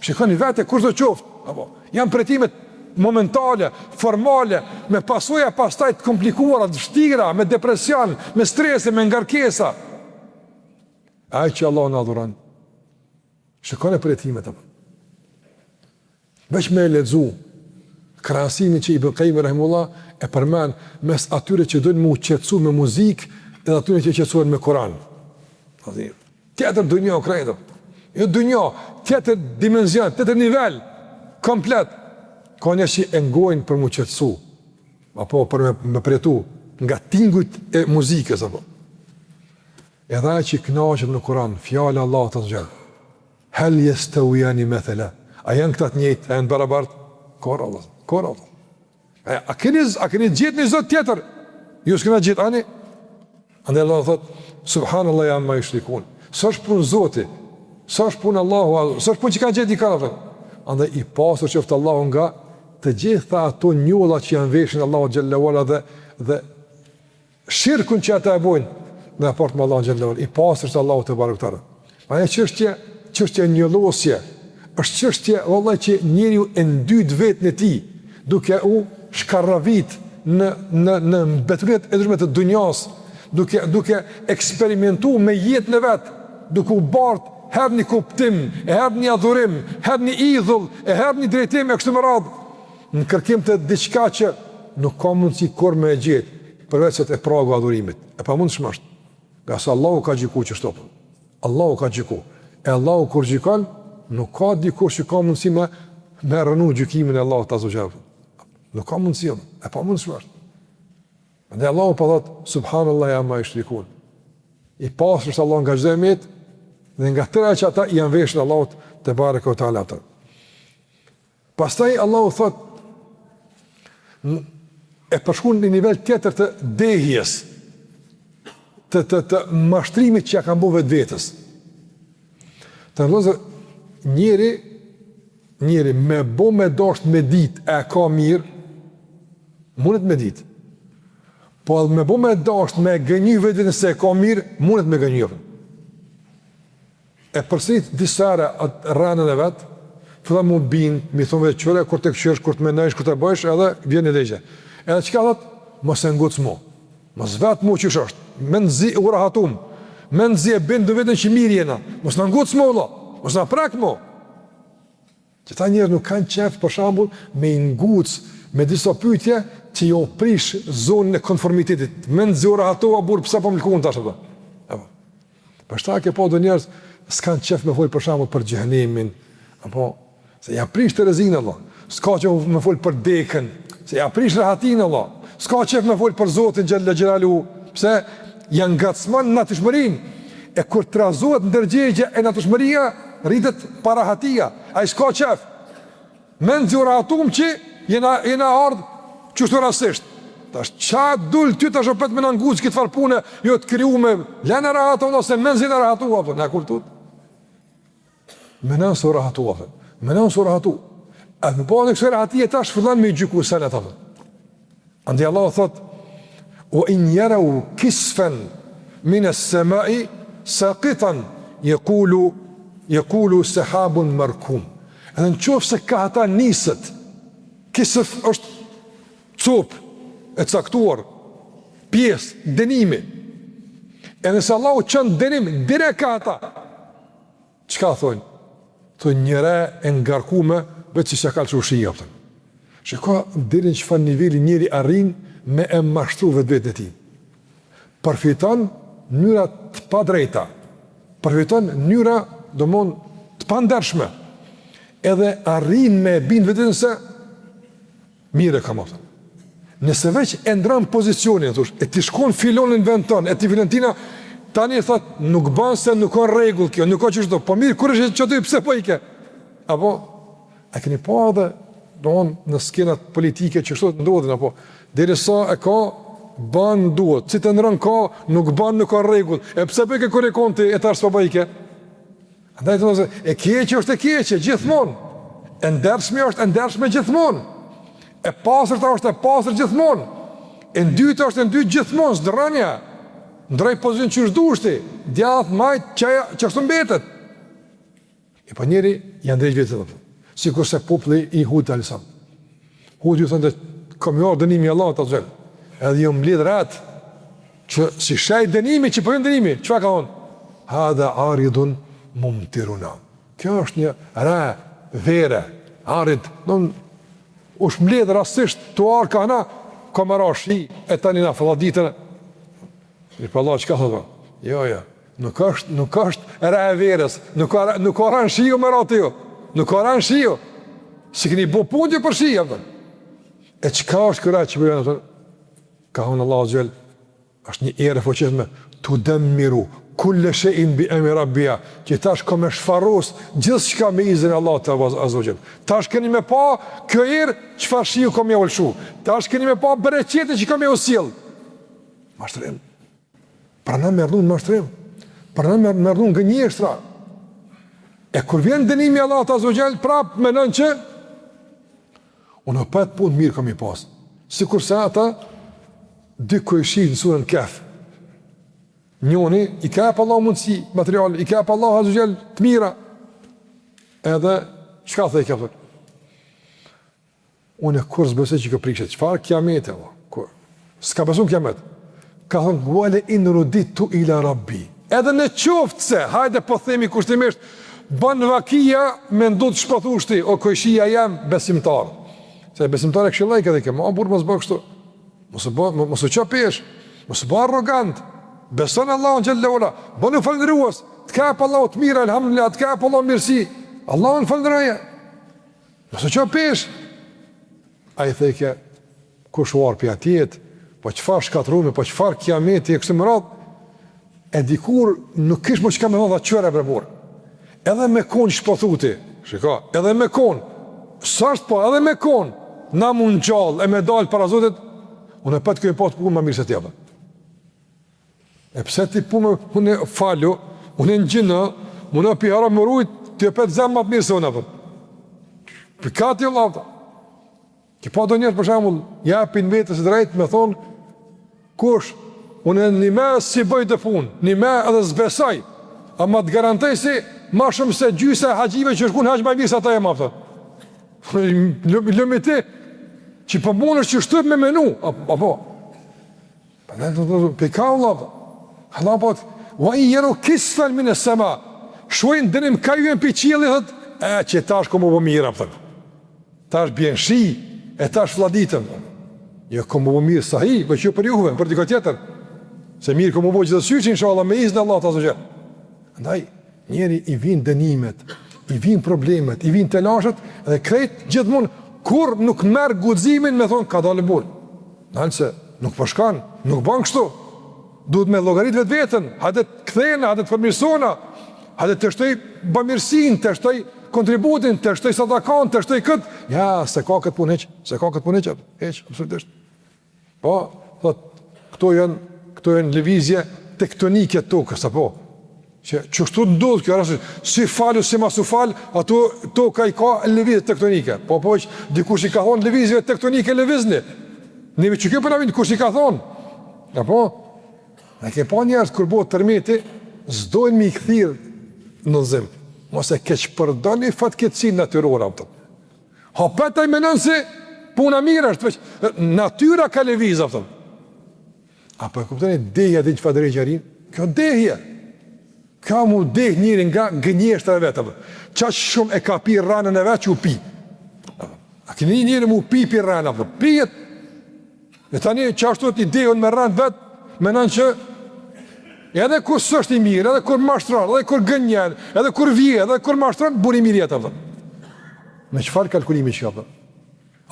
shikoni vete, kushdo qoftë, apo, janë përjetimet momentale, formale, me pasoja pastaj të komplikuara, të vështira, me depresion, me strese, me ngarkesa. Ai që Allahun adhuron, shikoni përjetimet, apo. Veç me e lexu krahasimin që Ibn Qayyim rahimullah e përmend mes atyre që dojnë m'u qetësu me muzikë edhe atyre që qetësohen me Kur'an. Tjetër dunja krejt. Jo dunja, tjetër dimension, tjetër nivel komplet. Ka njerëz që e ngojnë për m'u qetësu, apo për me, me përjetu nga tingujt e muzikës apo. Edhe ai që kënaqet me Kur'an, fjala e Allahut azze ue xhel. Hel jestevijani methela, a janë këta të njëjtë, a janë të barabartë? Kurrë Allah, kurrë Allah. A, a keni, a keni gjetë një zot tjetër? Ju s'kena gjetë, ani? Andaj Allahu thot, Subhanallahi amma jushrikun. S'është punë zoti, s'është punë Allahu, s'është punë që kanë gjetë dikën, apo. Andaj i pastër qoftë Allahu nga të gjitha ato njolla që ia veshin Allahut xhel-le ue ala dhe, dhe Shirkun që ata e bojnë në raport me Allahun xhel-le ue ala, i pastër është Allahu tebareke ue teala. Ajo çështje, çështje njollosje, është çështje vallahi që njeriu e ndyt veten e tij duke u shkarravit në në në mbeturinat e ndryshme të dunjas, duke duke eksperimentu me jetën e vet, duke u bart herë një kuptim, e herë një adhurim, herë një idhull, e herë një drejtim e kështu me radhë. Në kërkim të diçka që nuk ka mundësi kurrë me e gjetë, përveç se te pragu i adhurimit. E pamundshme është. Ngase Allahu ka gjyku qështu. Allahu ka gjyku. E Allahu kur gjykon, nuk ka dikush që ka mundësi me, me rrënu gjykimin e Allahut azze ue xhel. Nuk ka mundësi, e pamundshme është. Andaj Allahu po thotë, Subhanallahi amma jushrikun. I pastër është Allahu nga çdo e metë, dhe nga tëra që ata ia veshin Allahut tebareke ue teala. Pastaj Allahu thot e përshkruan një nivel tjetër të dehjes, të të të mashtrimit që ja kanë bo vetvetes. Të vëllezër, njeri njeri me bo me dasht me dit e ka mirë, mundet me dit. Po edhe me bo me dasht me gënjy vetveten se e ka mirë, mundet me gënjy. E përsërit disa herë atë rrenën e vet, fillon m'u bind, m'i thonë vetë qyre kur të kqyrsh, kur të mendojsh, kur të bëjsh, edhe vjen një degje. Edhe çka thot? Mos e nguc mo. Mos vet mo qysh është. Menzi u rahatum. Menzi e bindim veten që mirë jena. Mos na nguc mo vëlla. Mos na prek mo. Qëta njerëz nuk kanë qejf për shembull me i nguc me disa pyetje që jau prish zonën e konformitetit. Menzi u rahatova burr pse po më lkun tash apo. Apo. Për shkak ke pa do njerëz s'kan qejf me fol për shembull për xhehenemin, apo se ja prish terezinë Allah. S'ka qejf me fol për dekën, se ja prish rahatinë Allah. S'ka qejf me fol për Zotin xhelle xhelaluhu, pse ja ngacmon natyrshmërinë. E kur trazohet ndërgjegja e natyrshmëria, rritet parahatia. Ai s'ka qejf. Menzi u rahatum që jena, jena ardhë qështu rastësisht. Tash ça dul ty tash opet me na nguc këtë farë pune, jo të krijume, lena rahat vlla se mezi jena rahatu apo na kuptu. Menon se u rahatu apo. Menon se u rahatu. A me pa në kësaj rahatie tash fillon me gjyku senet apo. Andaj Allahu thot: "Wa in yarau kisfan min as-sama'i saqitan yaqulu yaqulu sahabun markum." Edhe në qoftë se ka ata niset, kisf është copë e caktuar, pjesë dënimi. E nëse Allahu çon dënim direkt ka ata, Çka thonë? Thonë një re e ngarkume, veç që s'ka ka lëshu shi, a kupton. Shiko deri në çfarë niveli njeri arrin me e mashtru vetveten e tij. Përfiton n'mënyra të padrejta, përfiton n'mënyra, domon, të pandershme, edhe arrin me e bind vetveten se Mirë e kam, a kupton. Nëse veç e ndron pozicionin, thosh, e ti shkon filani n'vend tënd, e ti filan tina, tani thot, nuk ban se nuk ka rregull kjo, nuk ka qështu, po mirë, kur është qaty, pse po ike? Apo, a keni pa edhe, domon, në skenat politike që kështu ndodhin, apo, derisa e ka, ban duhet, si të ndron ka, nuk ban, nuk ka rregull, e pse po ike kur e kon ti, e tash s'po po ike? Andaj të thotë, e keqe është e keqe gjithmonë. E ndershme është e ndershme gjithmonë. E pastërta është e pastër gjithmonë. E ndyta është e ndytë gjithmonë, s'ndrron. Ndrroj pozicion qysh dush ti, djathtë, majt, qajo, qashtu mbetet. E po njeri ja ndreq vetes atë. Sikurse populli i Hudit alejhi selam. Hudi ju thonte ka me ardhë dënimi i Allahut azze ve xhel. Edhe ju mbledh retë që si shej dënimi që po vjen dënimi, çfarë ka thonë? Hadha aridun mumtiruna. Kjo është një re vere, arid, don është mbledh rastësisht tu ardh ka na, ka me ra shi e tani na flladitën. Mirëpo Allahu çka thotë? Jo, jo. Nuk është, nuk është re e verës, nuk ka nuk ka rënë shiu me ra te ju. Nuk ka rënë shiu. S'i keni bo punë për shi, apo? E çka është kjo re që po vjen atë? Ka thonë Allahu azze ve xhel, është një erë e fuqishme, tudemmiru kulle shejin bi emri rabbiha, që tash ka me shfarros gjithçka me izën e Allahut azze ve xhel. Tash keni me pa kjo erë çfarë shiu ka me lëshu. Tash keni me pa bereqetin që ka me u sjell. Mashtrim. Pranon me rrnu n'mashtrim. Pranon me, me rrnu n'gënjeshtra. E kur vjen dënimi i Allahut azze ve xhel, prap menon që unë opet punë mirë kam i pas. Sikurse ata dy kojshi në suren Kehf. Njoni i ka jep Allahu mundësi materiale, i ka jep Allahu azze ve xhel të mira. Edhe çka thojke apo? Unë kurrë s'besoj që kjo prishet. Çfarë kiameti apo? Kur? S'ka besu n'kiamet. Ka thonë wa la in rudidtu ila rabbi. Edhe në qoftë se, hajde po themi kushtimisht, bën vakia me ndodh ç'po thush ti, o kojshia jem besimtar. Se besimtar e këshillojke edhe ke, ma burrë mos bë kështu. Mos u bë, mos u ço pesh, mos u bë arrogant. Beson Allahun xhelle ue ala. Bënu falënderues. Të ka jep Allahu të mira, elhamdulillah, të ka jep Allahu mirësi. Allahun falënderoje. Mos u ço pesh. Ai thojke, kush u ardh atje, po çfarë shkatërrimi, po çfarë kiameti e kështu me radhë. E dikur nuk kish më çka me thonë çfarë bre burr. Edhe me kon ç'po thu ti. Shiko, edhe me kon. S'është po edhe me kon. Na m'u ngjall e me dal para Zotit, unë opet kam pas punë më mirë se ti apo. E pse ti punë, unë falu, unë në gjino, unë pi haram me rujt, ti opet zemër më të mirë se unë, apo. Për ka ti Allah, apo. Ki pa do njerëz për shembull, japin vetes të drejtë me thonë, kush, unë një me s'i bëj do punë, një me edhe s'besoj, ama të garantoj si, ma shumë se gjysa e haxhive që shkun n'haxh ma mirë se ata jam, apo. Lumi ti, që po mundesh qështu me menu, apo, Pa ne të të të ka Allah, Allah po të, wa in jerau kisfen mine sema, shohin dënim ka ju pi qielli, thot, e që tash ka m'u bo mirë, thot. Tash bjen shi, e tash flladitëm. Jo, ka m'u bo mirë, sahi, po që jo për juve, për dikë tjetër. Se mirë ka m'u bo gjithqysh, inshallah, me iznë Allahut azze ve xhel. Andaj, njeri i vin dënimet, i vin problemet, i vin telashet, dhe krejt gjithmonë, kur nuk merr guximin me thonë, kadalë burrë. Nal se nuk po shkon, nuk bën kështu. Duhet me llogarit vetveten, hajde të kthehna, hajde të përmirësona, hajde të shtoj bamirësinë, të shtoj kontributin, të shtoj sadakan, të shtoj kët. Ja, s'e ka këtë punë hiç, s'e ka këtë punë hiç, hiç, absolutisht. Po, thot, këto janë, këto janë lëvizje tektonike të tokës, apo? Që qështu ndodh kjo rastësisht, si falu, si mos u fal, ato toka i ka lëvizje tektonike. Po, po, që dikush i ka thonë lëvizjeve tektonike lëvizni. Neve që kjo për po kush i ka thonë? Apo? Ne ke pa njerëz kur bëhet tërmeti, s'dojnë me i kthy në udhëzim. Mos e keqpërdorni fatkeqësinë natyrore, apo. Hapet ai menon se puna mirë është, veç natyra ka lëviz, apo. A po e kuptoni dehja deri në çfarë derexhe arrin? Kjo dehje. Kjo mu deh njeri nga gënjeshtra e vet, apo. Qaq shumë e ka pi rrenën e vet që u pi. A keni njeri mu pi pi rrenë, apo? Pijet. E tani qashtu i dehun me rrenë vet, menon që edhe kur s'është i mirë, edhe kur mashtron, edhe kur gënjen, edhe kur vjedh, edhe kur mashtron, burrë i mirë jetë, apo. Me çfarë kalkulimi që apo?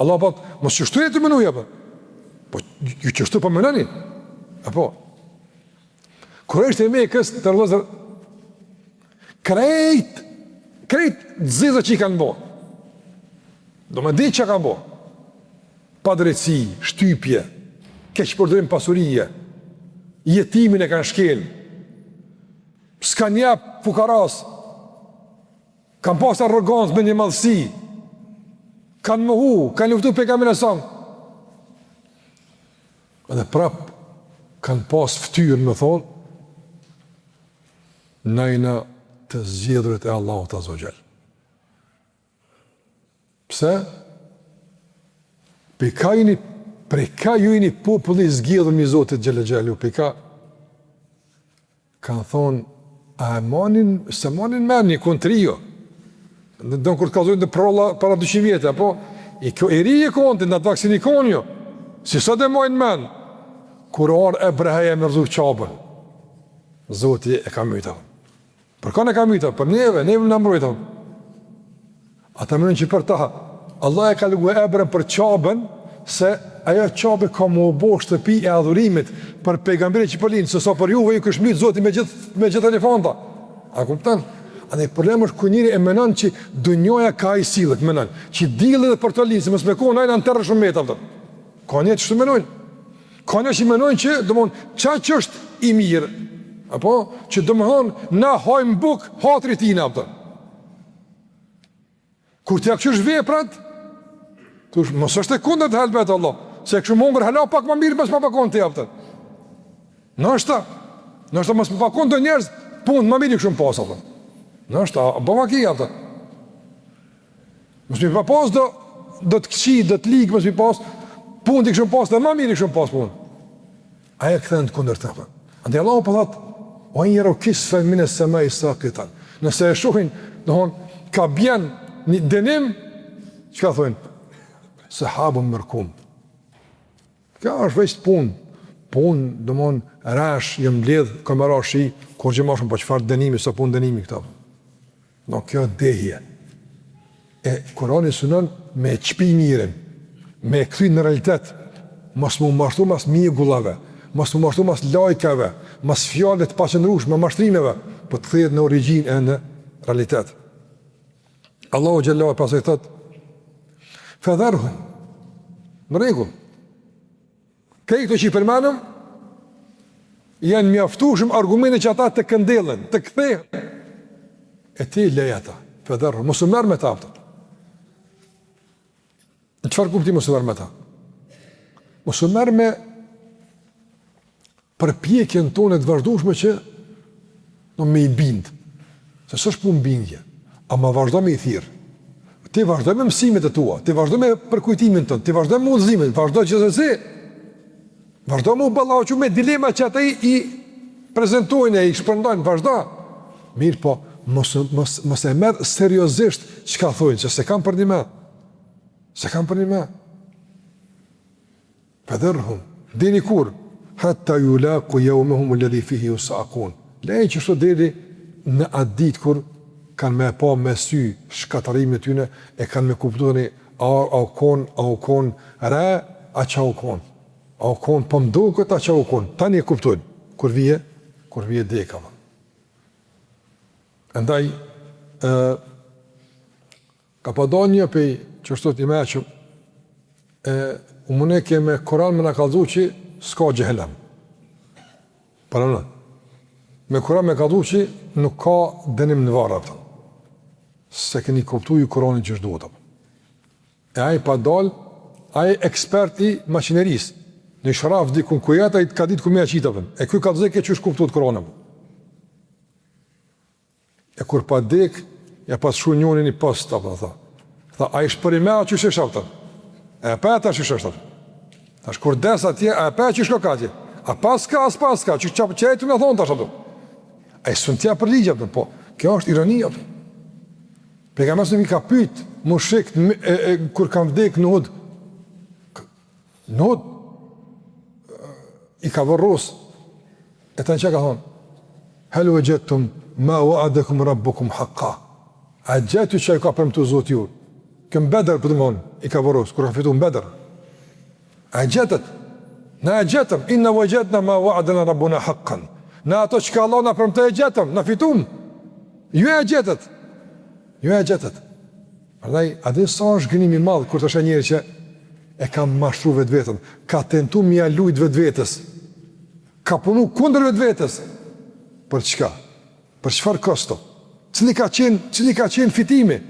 Allah po, mos qështu jeni tu menu, apo. Po, ju qështu po menoni? Apo? Kurejshët e Mekës, të vëllezër, krejt, krejt të zezat që i kanë bo. Do me di që kanë bo. Padrejtësi, shtypje, keqpërdorim pasurie, jetimin e kanë shkel, s'kanë jap fukaras, kanë pas arrogancë mendjemadhësi, kanë mohu, kanë luftu pejgamberin alejhi selam. Edhe prap kanë pas ftyrë me thonë, na jena të zgjedhurit e Allahut azze ve xhel. Pse? Prej ka jeni, prej ka ju jeni populli i zgjedhur i Zotit xhele xhelaluhu, prej ka kanë thonë, a e manin, s'e manin men një kontrio, në do kur të kallzojnë të përralla para 200 vjetë, apo, i, kjo, i ri e konti, në atë vaksin i konë jo, si sot e majnë men, kur ardh Ebreheja me rrëzu Qabën, Zoti e ka mytë, Për kanë e ka mytë, për neve, neve na mbrojtë. Ata menojnë që për ta, Allah e ka lërgu Ebrehen për Qabën, se ajo Qabe ka me u bo shtëpi e adhurimit për pejgamberin që po lind, se sa për juve ju kish mytë Zoti me gjithë, me gjithë elefanta. A kupton? Andaj problem është kur njeri e menon që dunjaja ka ai sillet, menon që dielli edhe për të lind, se mos me kon ai në terr shumë meta, kupton. Ka njerëz që kështu menojnë. Ka njerëz që menojnë që, domthon, qaq është i mirë, apo që domthon na hajm buk hatri tina, apo. Kur t'ia kqyrsh veprat, thush, mos është e kundërt helbet Allah, se kishim hongër hala pak më mirë mos me pas kon ti, apo. Ndoshta, ndoshta mos me pas kon do njerëz, punë më mirë kishim pas, apo. Ndoshta, bën vaki, apo. Mos me pa pas do, do të këqij, do të ligë, mos me pas, punë t'i kishim pas, dhe ma mirë i kishim pas punë. Ai e kthen të kundërtën, apo. Andaj Allahu po thotë, ue in jerau kisfen mine semai sakitan. Nëse e shohin, domethonë, ka bjen një dënim, çka thonë? Sehabun merkum. Kjo është veç punë, punë, domethonë, resh, jon mbledh, ka me ra shi, kurgjë ma shumë, po çfarë dënimi, s'o punë dënimi këto. No kjo dehje. E Kurani synon me çpi njerin, me e kthy në realitet, mos m'u mashtru mas mjegullave, mos m'u mashtru mas lajkave, mas fjalëve të paqëndrueshme, mashtrimeve, po të kthehet në origjinë e në realitet. Allahu xhelle ve ala pastaj thot Fedherhum Në rregull Krejt këto që i përmendëm janë mjaftueshëm argumente që ata të këndellen, të kthehen. E ti lej ata, fedherhum, mos u merr me ta apo. Në çfarë kuptimi mos u merr me ta? Mos u merr me përpjekjen tonë të vazhdueshme që do me i bind. Se s'është punë bindje, ama vazhdo me i thirr. Ti vazhdo me mësimet e tua, ti vazhdo me përkujtimin tënd, ti vazhdo me udhëzimin, vazhdo gjithsesi. Vazhdo me u ballafaqu me dilema që ata i prezantojnë e i shpërndajnë, vazhdo. Mirëpo, mos mos mos e merr seriozisht çka thonë, se s'e kanë përnjëmend. S'e kanë përnjëmend. Fedherhum, deri kur? Hatta yulaqu yawmahum alladhi fihi yus'aqun. Leji qështu deri në atë ditë kur kanë me e pa me sy shkatërrimin e tyne e kanë me kuptu tani a a u kon a u kon re a ça u kon a u kon po m'duket a ça u kon tani e kuptojnë kur vije kur vije deka më andaj ë Ka pa dalë një pej qështu i meçëm e U muneke me Kuran me na kallzu që s'ka xhehenem. Paramendo. Me Kuran me kallzu që nuk ka dënim në varr, apo. S'e keni kuptu ju Kuranin qysh duhet, apo. E ai pa dal, ai ekspert i maqinerisë, në shraf dikun ku jetë, ai ka ditë ku me ja qitë, apo. E ky kallzojke qysh kuptohet Kurani, apo. E kur pa dek, ja pas shkru njoni një post, apo, tha. Tha, a ish për i me, a qysh ish, apo, E pa ta qysh është, apo. Tash kur des atje, a e pa qysh ka atje? A paska, a s'paska, që që që e të me thonë tash, apo. Ai s'un t'ja përligj, apo, po, kjo është ironi, apo. Pejgamberi i ka pyet mushrikët e, e, kur kanë vdek në Uhud. Në Uhud i ka vorros. E tani çka ka thonë? Hel vexhedtum ma wa'adakum rabbukum haqqa. A gjetët çka ju ka premtu Zoti juj? Kjo në Bedër, po domethonë, i ka vorros, kur ka fitu në Bedër. A gjetët? Na e gjetëm, inna vexhedna ma wa'adana rabbuna haqqan. Na ato çka Allah na premtoi e gjetëm, na fitum. Ju e gjetët. Ju e gjetët. Prandaj, a din sa është gënjimi i madh kur të sheh njeri që e ka mashtru vetveten, ka tentu me ia lujt vetvetes, ka punu kundër vetvetes. Për çka? Për çfarë kosto? Cili ka qenë, cili ka qenë fitimi?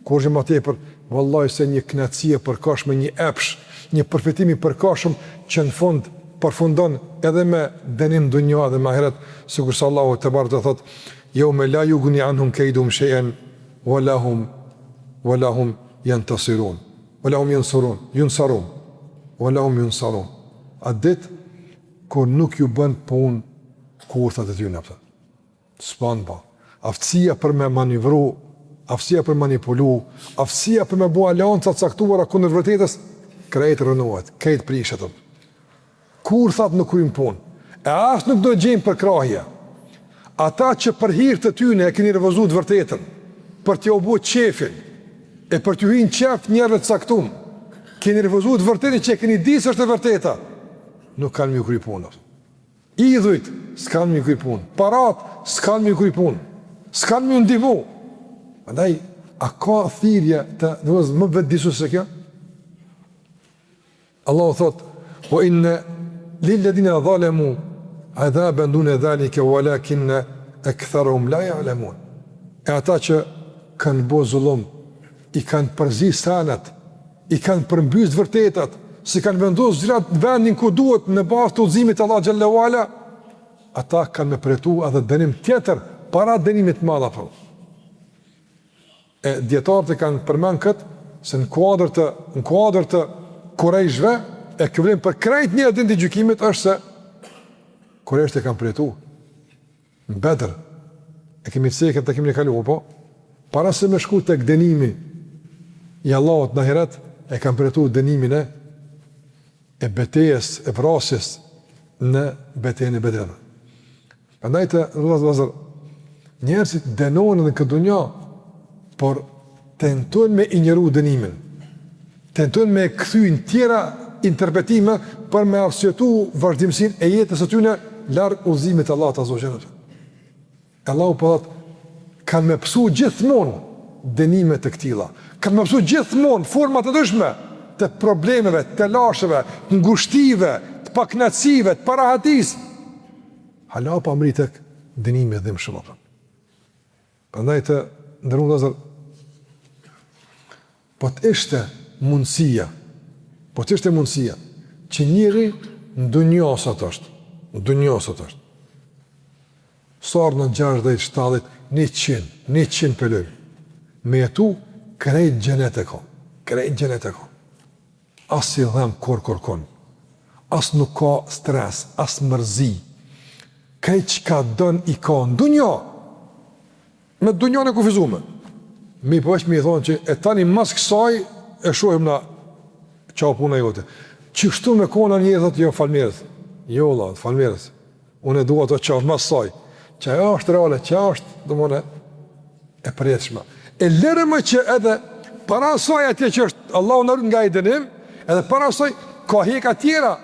Kurgjë ma tepër, vallahi se një kënaqësi e përkohshme, një epsh, një përfitim i përkohshëm që në fund përfundon edhe me dënim në dunja dhe në ahiret, sikurse Allahu tebareke ve teala thotë, "Yawma la yughni anhum kayduhum shay'an wa lahum wa lahum yantasirun." Wa lahum yansurun, yunsarun. Wa lahum yunsarun. Atë ditë kur nuk ju bën punë kurthat e tyre apo. S'ban ba. Aftësia për me manivru, aftësia për manipulu, aftësia për me bo aleanca të caktuara kundër vërtetës, krejt rrënohet, krejt prishet. Kurthat nuk kryjnë punë, e as nuk do gjejnë përkrahje. Ata që për hir të tyne e keni refuzu të vërtetën, për t'ju bo qefin, e për t'ju hi n'qef njerëzve të caktum, keni refuzu të vërtetën që e keni di se është e vërteta, nuk kanë me ju kry punë. Idhujt s'kanë me ju kry punë, parat s'kanë me ju kry punë, s'kanë me ju ndihmu. Andaj, a ka thirrje të njerëzve më vetëdijshëm se kjo? Allahu thot: "Wa inna lil-ladhina zalamu adhaban duna dhalika walakinna aktharuhum la ya'lamun." E ata që kanë bo zullum, i kanë përzi senet, i kanë përmbys të vërtetat, s'i kanë vendosur gjërat në vendin ku duhet në bazë të udhëzimit të Allahut xhelle ue ala, ata kanë me përjetu edhe dënim tjetër para dënimit të madh apo. E dijetarët e kanë përmend këtë se në kuadër të në kuadër të kurejshve e kjo vlen për krejt njerëzit ditën e gjykimit është se kurejshët e kanë përjetu Në Bedër, e kemi cekë e kemi kalu, po, para se me shku tek dënimi i Allahut në ahiret, e kanë përjetu dënimin e, e betejës, e vrasjes në betejën e Bedrit. Prandaj të nderuar vëllezër, njerëzit dënohen edhe në këtë dunja, por tentojnë me injoru dënimin, tentojnë me kthy në tjera interpretime për me arsyetu vazhdimësinë e jetës së tyne larg udhëzimit të Allahut azze ue xhel. Allahu po thotë, kanë me pësu gjithmonë dënime të këtilla, kanë me pësu gjithmonë forma të ndryshme të problemeve, të telasheve, të ngushtive, të pakënaqësive, të parahatisë. Hala pa mrri tek dënimi i dhimbshëm apo. Prandaj të nderuar vëllezër, po të ishte mundësia, po të ishte mundësia, që njeri në dunja sot është, në dunja sot është, sa në 60, 70, 100, 100 po lëmë, me jetu, krejt xhenet e ka, krejt xhenet e ka. As s'i dhem kurrë kurrkun, as nuk ka stres, as mërzi, krejt çka don i ka në dunja, me dunjanë e kufizume. Mirëpo veç me i thonë që e tani mas kësaj e shohim na ça puna jote. Qështu me kona njeri thotë jo falënderit. Jo valla, falënderit. Unë e dua ato që është mas saj. Që ajo është reale, që ajo është, domethënë, e përjetshme. E lëre më që edhe para saj atje që është Allahu na rujt nga ai dënim, edhe para saj ka heka tjera.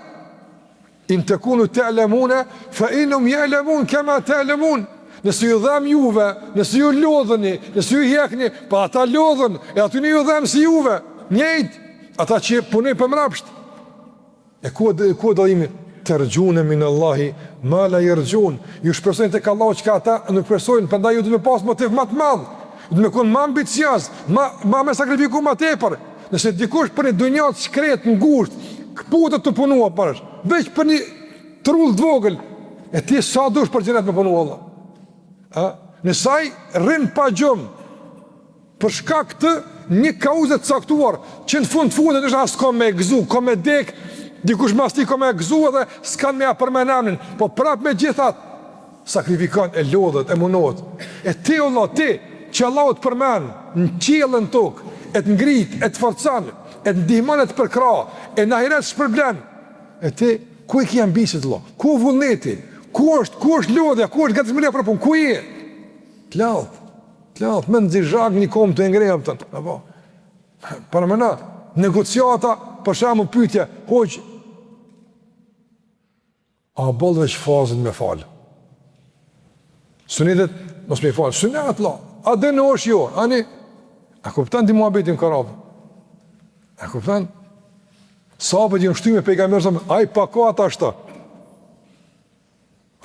In tekunu te'lemune, fa innehum je'lemun kema te'lemun. Nëse ju dhem juve, nëse ju lodheni, nëse ju hekni, po ata lodhen, e atyne ju dhem si juve, njëjtë, ata që punojnë për mrapsht. E ku e ku dallimi? Terxhune min Allahi ma la jerxhun. Ju shpresoni tek Allahu çka ata nuk shpresojnë, prandaj ju duhet me pas motiv më të madh. Duhet me kon më ambicioz, më më me sakrifiku më tepër. Nëse dikush për një dunja të shkretë ngushtë, këputet tu punu apo veç për një trull të vogël, e ti sa dush për xhenet me punu Allah. A? Nëse ai rrin pa gjumë, Për shkak të një kauze të caktuar, që në fund të fundit është as ka me gëzu, ka me dek, dikush mas tij ka me gëzu edhe s'kan me ja përmend emrin, po prap megjithatë sakrifikon e lodhet e munohet. E ti o vlla, ti që Allahu të përmend në qiell e në tokë, e të ngrit, e të forcon, e të ndihmon e të përkrah, e në ahiret të shpërblen. E ti ku e ki ambiciet vlla? Ku vullneti? Ku është, ku është lodhja? Ku është gatishmëria për punë? Ku je? Të lodht. Të me nxi zhag një kom të ngre, apëtën. Apo. Paramendo, negociata, për shembull pyetje, hoxhë, a boll veç farzin me falë? Sunetet, mos me i falë, sunet, la, a dënohesh jo, ani, a kupton ti muhabetin karabë? A kupton? Sahabët janë shty me pejgamberin, ai pako ata shto.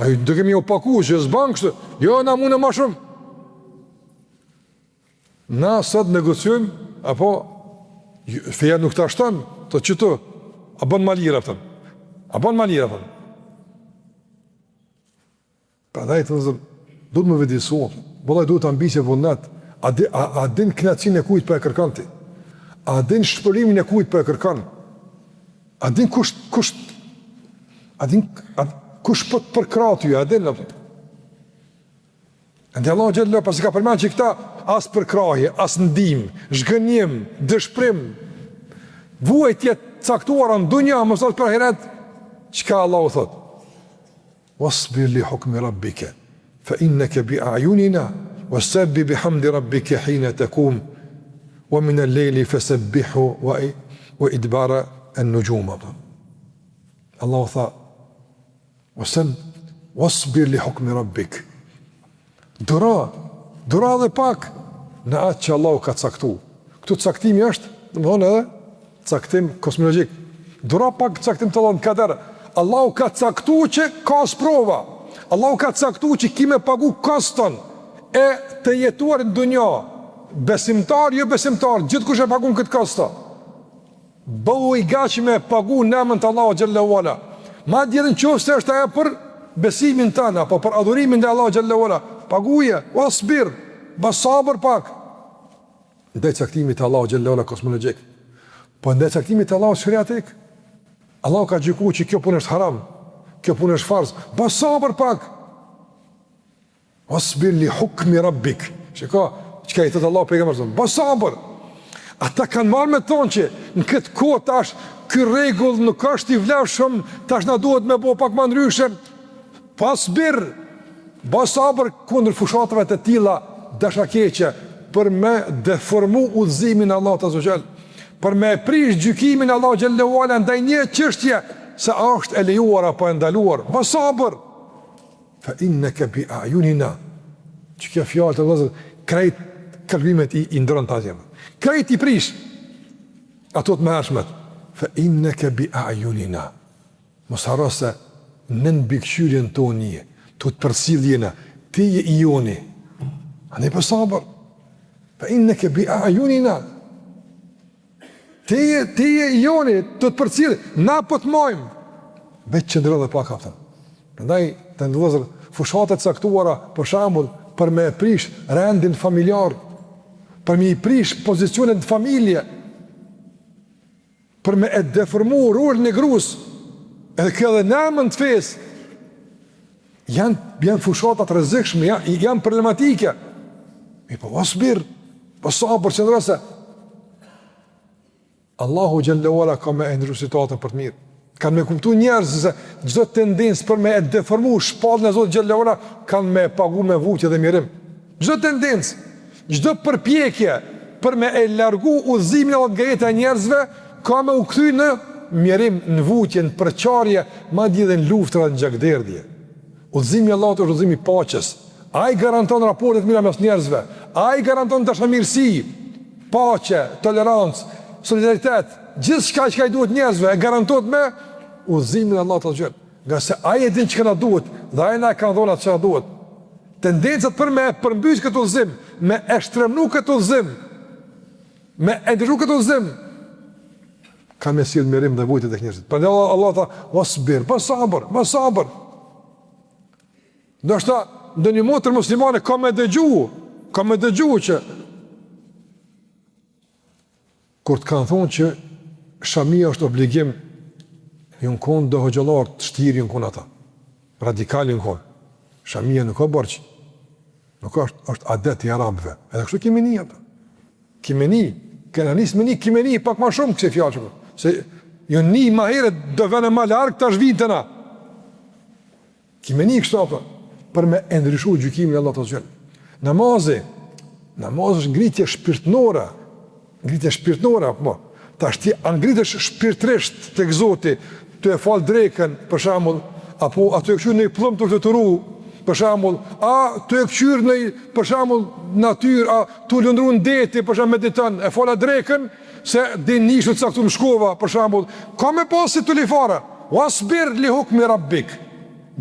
Ai do kemi u paku që s'ban kështu. Jo, na mundem më shumë. Na sot negociojmë apo feja nuk ta shton, të qëtu, a bën ma lirë, apëtën. A bën ma lirë, apëtën. Prandaj të vëllezër, duhet me u vetëdijësu, vëlla duhet ambicie vullnet, a, di, a, a din knaqësinë e kujt po e kërkon ti? A din shpërblimin e kujt po e kërkon? A din kush, kush, a din, a, kush po të përkrah ty, a din, apo? Andaj Allahu xhelle pasi ka përmend që këta as përkrahje, as ndihmë, zhgënjim, dëshprim, vuajtje të caktuara në dunja, mos për ahiret, çka Allahu thot? Wasbir li hukmi rabbike, fa inneke bi a'junina, wa sabbih bihamdi rabbike hina tekum, wa min al-lejli fasabbihu wa, wa idbara an-nujum. Allahu tha, wasab, wasbir li hukmi rabbik. Duro, duro edhe pak në atë që Allahu ka caktu. Këtu caktimi është, domethonë edhe, caktim kosmologjik. Duro pak caktim të Allahut në kader. Allahu ka caktu që ka sprova. Allahu ka caktu që ki me pagu koston e të jetuarit në dunja. Besimtar, jo besimtar, gjithkush e pagun këtë kosto. Bëhu i gatshëm me pagu në emër të Allahut xhelle ue ala. Madje edhe në qoftë se është ajo për besimin tënd apo për adhurimin ndaj Allahut xhelle ue ala, paguje, wasbir, bë sabër pak. Ndaj caktimit të Allahut xhelle ue ala kosmologjik. Po ndaj caktimit të Allahut sheriatik. Allahu ka gjykuar që kjo punë është haram, kjo punë është farz. Bë sabër pak. Wasbir li hukmi rabbik. Shiko, çka i thotë Allahu pejgamberit, bë sabër. Ata kanë marrë me thonë që në këtë kohë tash ky rregull nuk është i vlefshëm, tash na duhet me bo pak më ndryshe. Wasbir, bë sabër kundër fushatave të tilla dashakeqe për me deformu udhëzimin e Allahut azze ue xhel, për me prish gjykimin e Allahut xhelle ue ala ndaj një çështje se a është e lejuar apo e ndaluar. Bë sabër. Fa inneke bi a'junina. Që kjo fjalë të vëllezër, krejt kalkulimet i, i ndron të atje. Krejt i prish ato të mëhershmet. Fa inneke bi a'junina. Mos harro se nën mbikëqyrjen tonë je, tu të përcjellë jena, ti je i joni. Andaj bë sabër. Fa inneke bi a'junina. Ti je, ti je i joni, tu të përcjellë, na po të majmë. Veç qëndro edhe pak, apëtën. Prandaj, të nderuar vëllezër, fushata të caktuara, për shembull, për me e prish rendin familjar, për me i prish pozicionet në familje, për me e deformu rolin e grus, edhe kjo edhe në emën të fesë, janë, janë fushata të rrezikshme, janë, janë problematike. Mirëpo, wasbir, po sabër qëndro se, Allahu xhelle ue ala ka me e ndryshu situatën për të mirë. Kanë me kuptu njerëz se çdo tendencë për me e deformu shpalljen e Zotit xhelle ue ala kanë me e pagu me vujtje dhe mjerim. Çdo tendencë, çdo përpjekje për me e largu udhëzimin e Allahut nga jeta e njerëzve ka me u kthy në mjerim, në vujtje, në përçarje, madje edhe në luftëra në gjakderdhje. Udhëzimi i Allahut është udhëzim i paqes. Ai garanton raporte të mira mes njerëzve. Ai garanton dashamirësi, paqe, tolerancë, solidaritet, gjithçka që i duhet njerëzve e garantohet me. udhëzimin e Allahut azze ve xhel. Ngase ai e din çka na duhet dhe ai na e ka dhënë atë që na duhet. Tendencat për me e përmbys këtë udhëzim, me e shtremnu këtë udhëzim, me e ndryshu këtë udhëzim, ka me sjell mjerim dhe vujtje tek njerëzit. Prandaj Allah, Allah tha, wasbir, bë sabër, bë sabër. Ndoshta ndonjë motër muslimane ka me dëgju, ka me dëgju që Kur të kanë thonë që shamia është obligim, janë konë do hoxhallarë të shtirë janë konë ata. Radikal janë konë. Shamia nuk ka borxh. Nuk është, është adet i arabëve. Edhe kështu kemi ni ata. Kemi ni, kena nis me ni, kemi ni pak ma shumë kësi fjalë që. Se janë ni ma herët do vene ma larg, tash vijnë te na. Kemi ni kështu apo për me e ndryshu gjykimin e Allahut azze ve xhel. Namazi, namazi është ngritje shpirtnore, ngritje shpirtnore apo. Tash ti a ngritesh shpirtërisht tek Zoti, tu e fal drekën për shembull, apo a tu e kqyr një pëllumb tu fluturu, për shembull, a tu e kqyr një për shembull natyrë, a tu lundru në det, për shembull mediton, e fala drekën se di n'ishull t'caktum shkova, për shembull, ka me pas si tulifare. Wasbir li hukmi rabbik.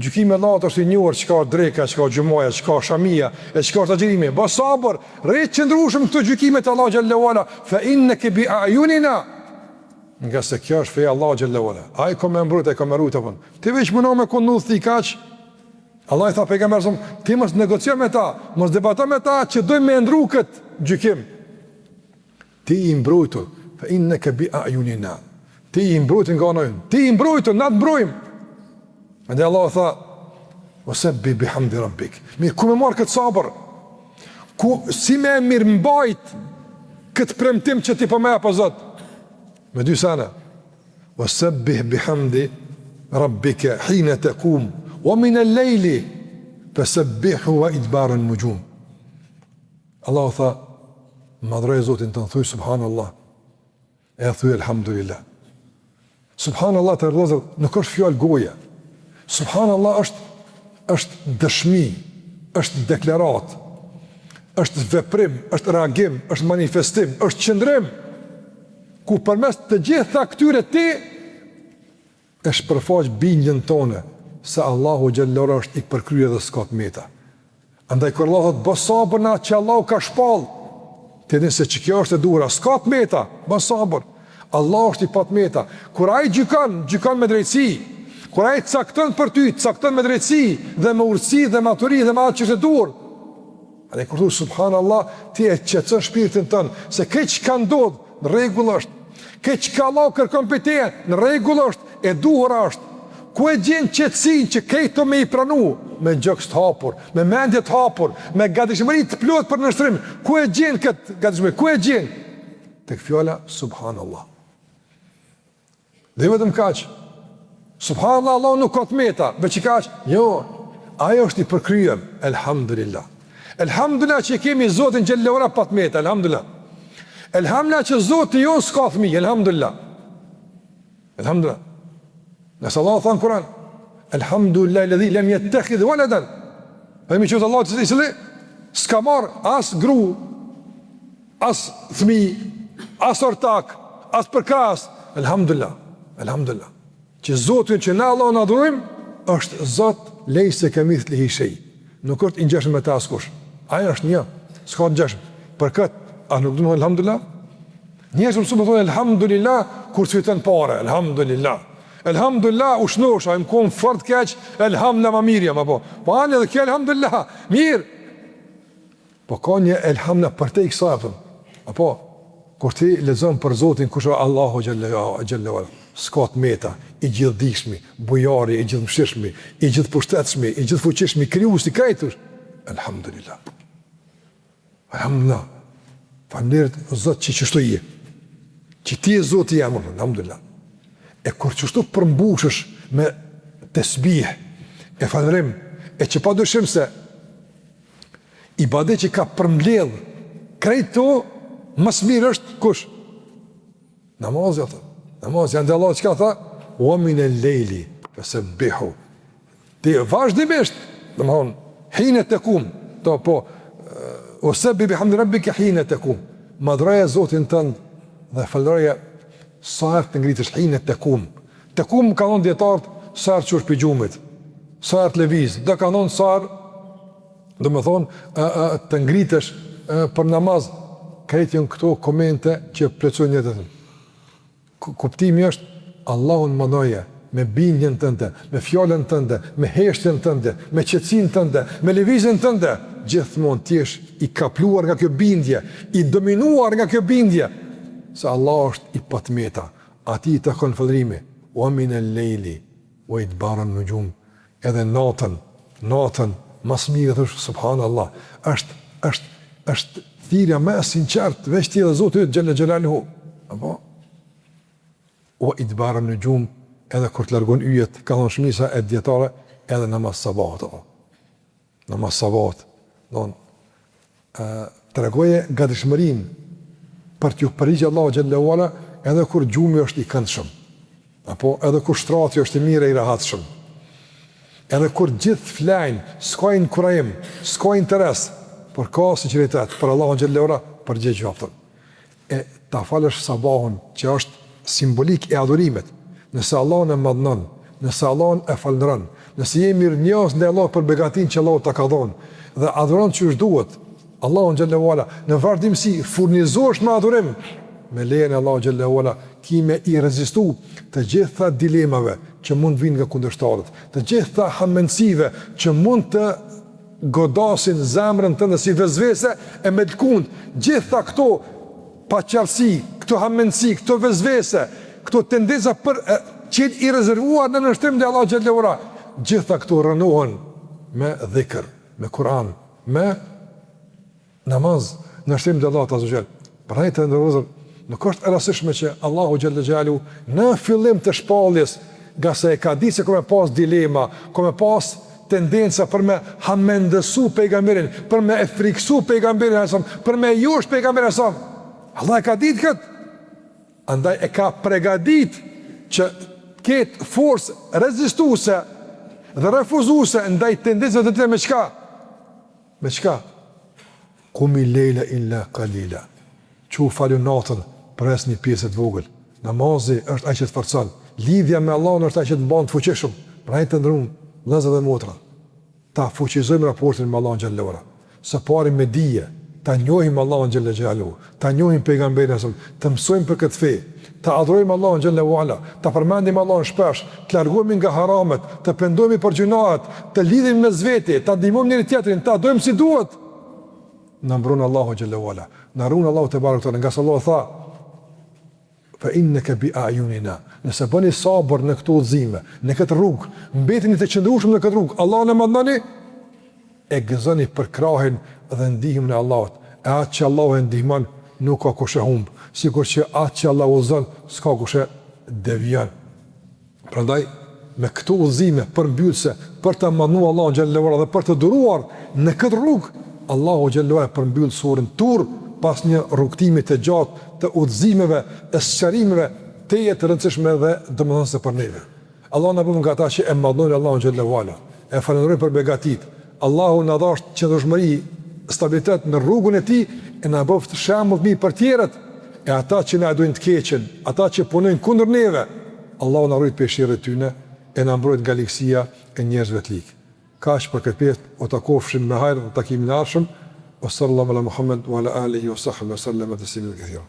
Gjykimi i Allahut është i njohur çka është dreka, çka është xhumaja, çka është shamia, e çka është agjërimi. Bë sabër, rri qëndrueshëm këto gjykime të Allahut xhelle ue ala, fa innaka bi a'yunina. Ngase kjo është feja e Allahut xhelle ue ala. Ai ka me mbrojt, ai ka me rujt apo. Ti veç muno me kon n'udhë kaq. Allah i tha pejgamberit, ti mos negocio me ta, mos debato me ta që dojnë me ndru kët gjykim. Ti i mbrojtur, fa innaka bi a'yunina. Ti i mbrojtur nga ana jonë. Ti i mbrojtur, na të mbrojmë. Andaj Allahu tha, "Wa sabbih bihamdi rabbik." Mirë, ku me marr këtë sabër? Ku si me e mirëmbajt këtë premtim që ti po më jep o Zot? Me dy sene. Wa sabbih bihamdi rabbika hina taqum wa min al-layli fasabbihu wa idbar an-nujum. Allahu tha, madhëroje Zotin tënd, thuj subhanallah, e thuj elhamdulillah. Subhanallah të vëllezër, nuk është fjalë goje. Subhanallah është, është dëshmi, është deklaratë, është veprim, është reagim, është manifestim, është qëndrim, ku përmes të gjitha këtyre ti e shpërfaq bindjen tone se Allahu xhelle ue ala është i përkryer dhe s'ka të meta. Andaj kur Allahu thotë bë sabër në atë që Allahu ka shpall, ti e din se që kjo është e duhura, s'ka të meta, bë sabër. Allahu është i pa të meta. Kur ai gjykon, gjykon me drejtësi. Kur ai cakton për ty, cakton me drejtësi dhe me urtësi dhe maturi dhe me atë që është e duhur. Andaj kur thu subhanallah, ti e qetëson shpirtin tënd se krejt çka ndodh në rregull është. Krejt çka Allahu kërkon prej teje në rregull është, e duhura është. Ku e gjen qetësinë që krejt këto me i pranu me gjoks të hapur, me mendje të hapur, me gatishmëri të plotë për nënshtrim? Ku e gjen këtë gatishmëri? Ku e gjen? Tek fjala subhanallah. Dhe jo vetëm kaq. Subhanallah, Allahu nuk ka të meta, veç kaq. Jo, ai është i përkryer, elhamdulillah. Elhamdulillah që kemi Zotin xhelle ue ala pa të meta, elhamdulillah. Elhamdulillah që Zoti jonë s'ka fëmijë, elhamdulillah. Elhamdulillah. Ngase Allahu tha në Kur'an, elhamdulillah ledhi lem jettekhidh veleden. Falënderimi i qoftë Allahut i cili s'ka marrë as gru, As fëmijë, as ortak, as përkrahës. Elhamdulillah. Elhamdulillah. Që Zoti që na Allahun adhurojmë është Zot lejse kemithlihi shej. Nuk është i ngjashëm me të askush. Ai është një, s'ka të ngjashëm. Për këtë, a nuk duhet elhamdulillah? Njerëzit mësuan me thonë elhamdulillah kur të fiton pare, elhamdulillah. Elhamdulillah u shnosha, jam kon fort keq, elhamdulillah ma mirë jam apo. Po ani edhe kjo elhamdulillah. Mirë. Po ka një elhamdulillah përtej kësaj apo? Apo kur ti lexon për Zotin kush është Allahu xhelle xhelle ue ala, s'ka të meta, i gjithdijshmi, bujari, i gjithëmëshirshmi, i gjithëpushtetshmi, i gjithëfuqishmi, krijuesi krejt është. Elhamdulillah. Elhamdulillah. Faleminderit Zot që qështu je. Që ti je Zoti jem, elhamdulillah. E kur qështu përmbushesh me tesbih e falënderim, e që pa dyshim se Ibadet që ka përmbledh krejt to më së miri është kush? Namazi atë. Namazi andaj Allahu çka tha? Wa min al-layli fasabbihu. Ti vazhdimisht, domthon hine tekum, to po wa sabbih bihamdi rabbika hine tekum. Madhroje Zotin tënd dhe falënderoje sa herë të ngritesh hine tekum. Tekum kanë thonë dijetarët, sa herë çohesh prej gjumit, sa herë të lëviz, do kanë thonë sa herë, domethonë, ë, ë, të ngritesh ë, për namaz, krejt janë këto komente që plotësojnë njëri-tjetrin. Kuptimi është, Allahun madhnoje me bindjen tënde, me fjalën tënde, me heshtjen tënde, me qetësinë tënde, me lëvizjen tënde, gjithmonë të jesh i kapluar nga kjo bindje, i dominuar nga kjo bindje, se Allahu është i patmeta, atij i takon falënderimi, wa min al-lejli wa idbar an-nujum, edhe natën, natën, ma s'miri thosh subhanallah, është është është thirrja më e sinqertë veç ti dhe Zoti yt xhelle xhelaluhu. Apo wa idbar an-nujum, edhe kur të largon yjet, ka thonë shumica e dijetarëve, edhe namaz sabahut. Apo. Namaz sabahut, don ë tregoje gatishmërinë për t'iu përgjigj Allahut xhelle ue ala edhe kur gjumi është i këndshëm. Apo edhe kur shtrati është i mirë e i rehatshëm. Edhe kur gjithë flejnë, s'ka inkurajim, s'ka interes, por ka sinqeritet për Allahun xhelle ue ala, përgjigju aftën. E ta falësh sabahun që është simbolikë e adhurimit, nëse Allahun e madhnon, nëse Allahun e falënderon, nëse je mirënjohës ndaj Allahut për begatinë që Allahu ta ka dhënë dhe adhuron qysh duhet, Allahun xhelle ue ala në vazhdimësi furnizohesh me adhurim, me lejen e Allahut xhelle ue ala ki me i rezistu të gjitha dilemave që mund të vijnë nga kundërshtarët, të gjitha hamendësive që mund të godasin zemrën tënde si vesvese e me të lkund, gjitha këto paqartësi, këto hamendësi, këto vesvese, këto tendenca për qenë i rezervuar në nënshtrim ndaj Allahut xhelle ue ala, gjitha këto rrënohen me dhikr, me Kur'an, me namaz, nënshtrim ndaj Allahut azze ue xhel. Prandaj të nderuar vëllezër, nuk është e rastësishme që Allahu xhelle xhelaluhu në fillim të shpalljes, ngase e ka ditë se ka me pas dilema, ka me pas tendenca për me hamendësu pejgamberin, për me e frikësu pejgamberin alejhi selam, për me e josh pejgamberin alejhi selam. Allah e ka ditë këtë. Andaj e ka pregadit që të ketë forcë rezistuese dhe refuzuese ndaj tendencave të tjera me çka? Me çka? Kumi lejle illa kalila. Çu falu natën përveç një pjese të vogël. Namazi është ai që të forcon. Lidhja me Allahun është ai që të mban të fuqishëm. Prandaj të nderuar vëllezër dhe motra, ta fuqizojmë raportin me Allahun xhelle ue ala. Së pari me dije, ta njohim Allahun xhelle xhelaluhu, ta njohim pejgamberin alejhi selam, të mësojmë për këtë fe, ta adhurojmë Allahun xhelle ue ala, ta përmendim Allahun shpesh, të largohemi nga haramet, të pendohemi për gjynahet, të lidhemi mes veti, ta ndihmojmë njëri tjetrin, ta dojmë si duhet. Na mbron Allahu xhelle ue ala. Na ruan Allahu tebareke ue teala, ngase Allahu tha fa innaka bi a'yunina. Nëse bëni sabër në këto udhëzime, në këtë rrugë, mbeteni të qëndrueshëm në këtë rrugë, Allahun e madhnoni, e gëzoni përkrahjen dhe ndihmën e Allahut, e atë që Allahu e ndihmon, nuk ka kush e humb, sikur që atë që Allahu udhëzon, s'ka kush e devijon. Prandaj, me këto udhëzime përmbyllëse për ta madhnuar Allahun xhelle ue ala dhe për të duruar në këtë rrugë, Allahu xhelle ue ala përmbyll suren Tur pas një rrugëtimi të gjatë të udhëzimeve e sqarimeve tejet të rëndësishme dhe domethënëse për neve. Allahu na bëftë nga ata që e madhnojnë Allahun xhelle ue ala, e falënderojnë për begatitë. Allahu na dhashtë qëndrueshmëri, stabilitet në rrugën e tij e na bëftë shembull të mirë për tjerët e ata që na e dojnë të keqen, ata që punojnë kundër neve, Allahu na rujt prej sherrit tyne e na mbrojt nga ligësia e njerëzve të ligë. Kaq për këtë pjesë, u takofshim me hajr në takimin e ardhshëm, wa sallallahu ala Muhammed wa ala alihi wa sahbihi wa sallama taslimen kethira.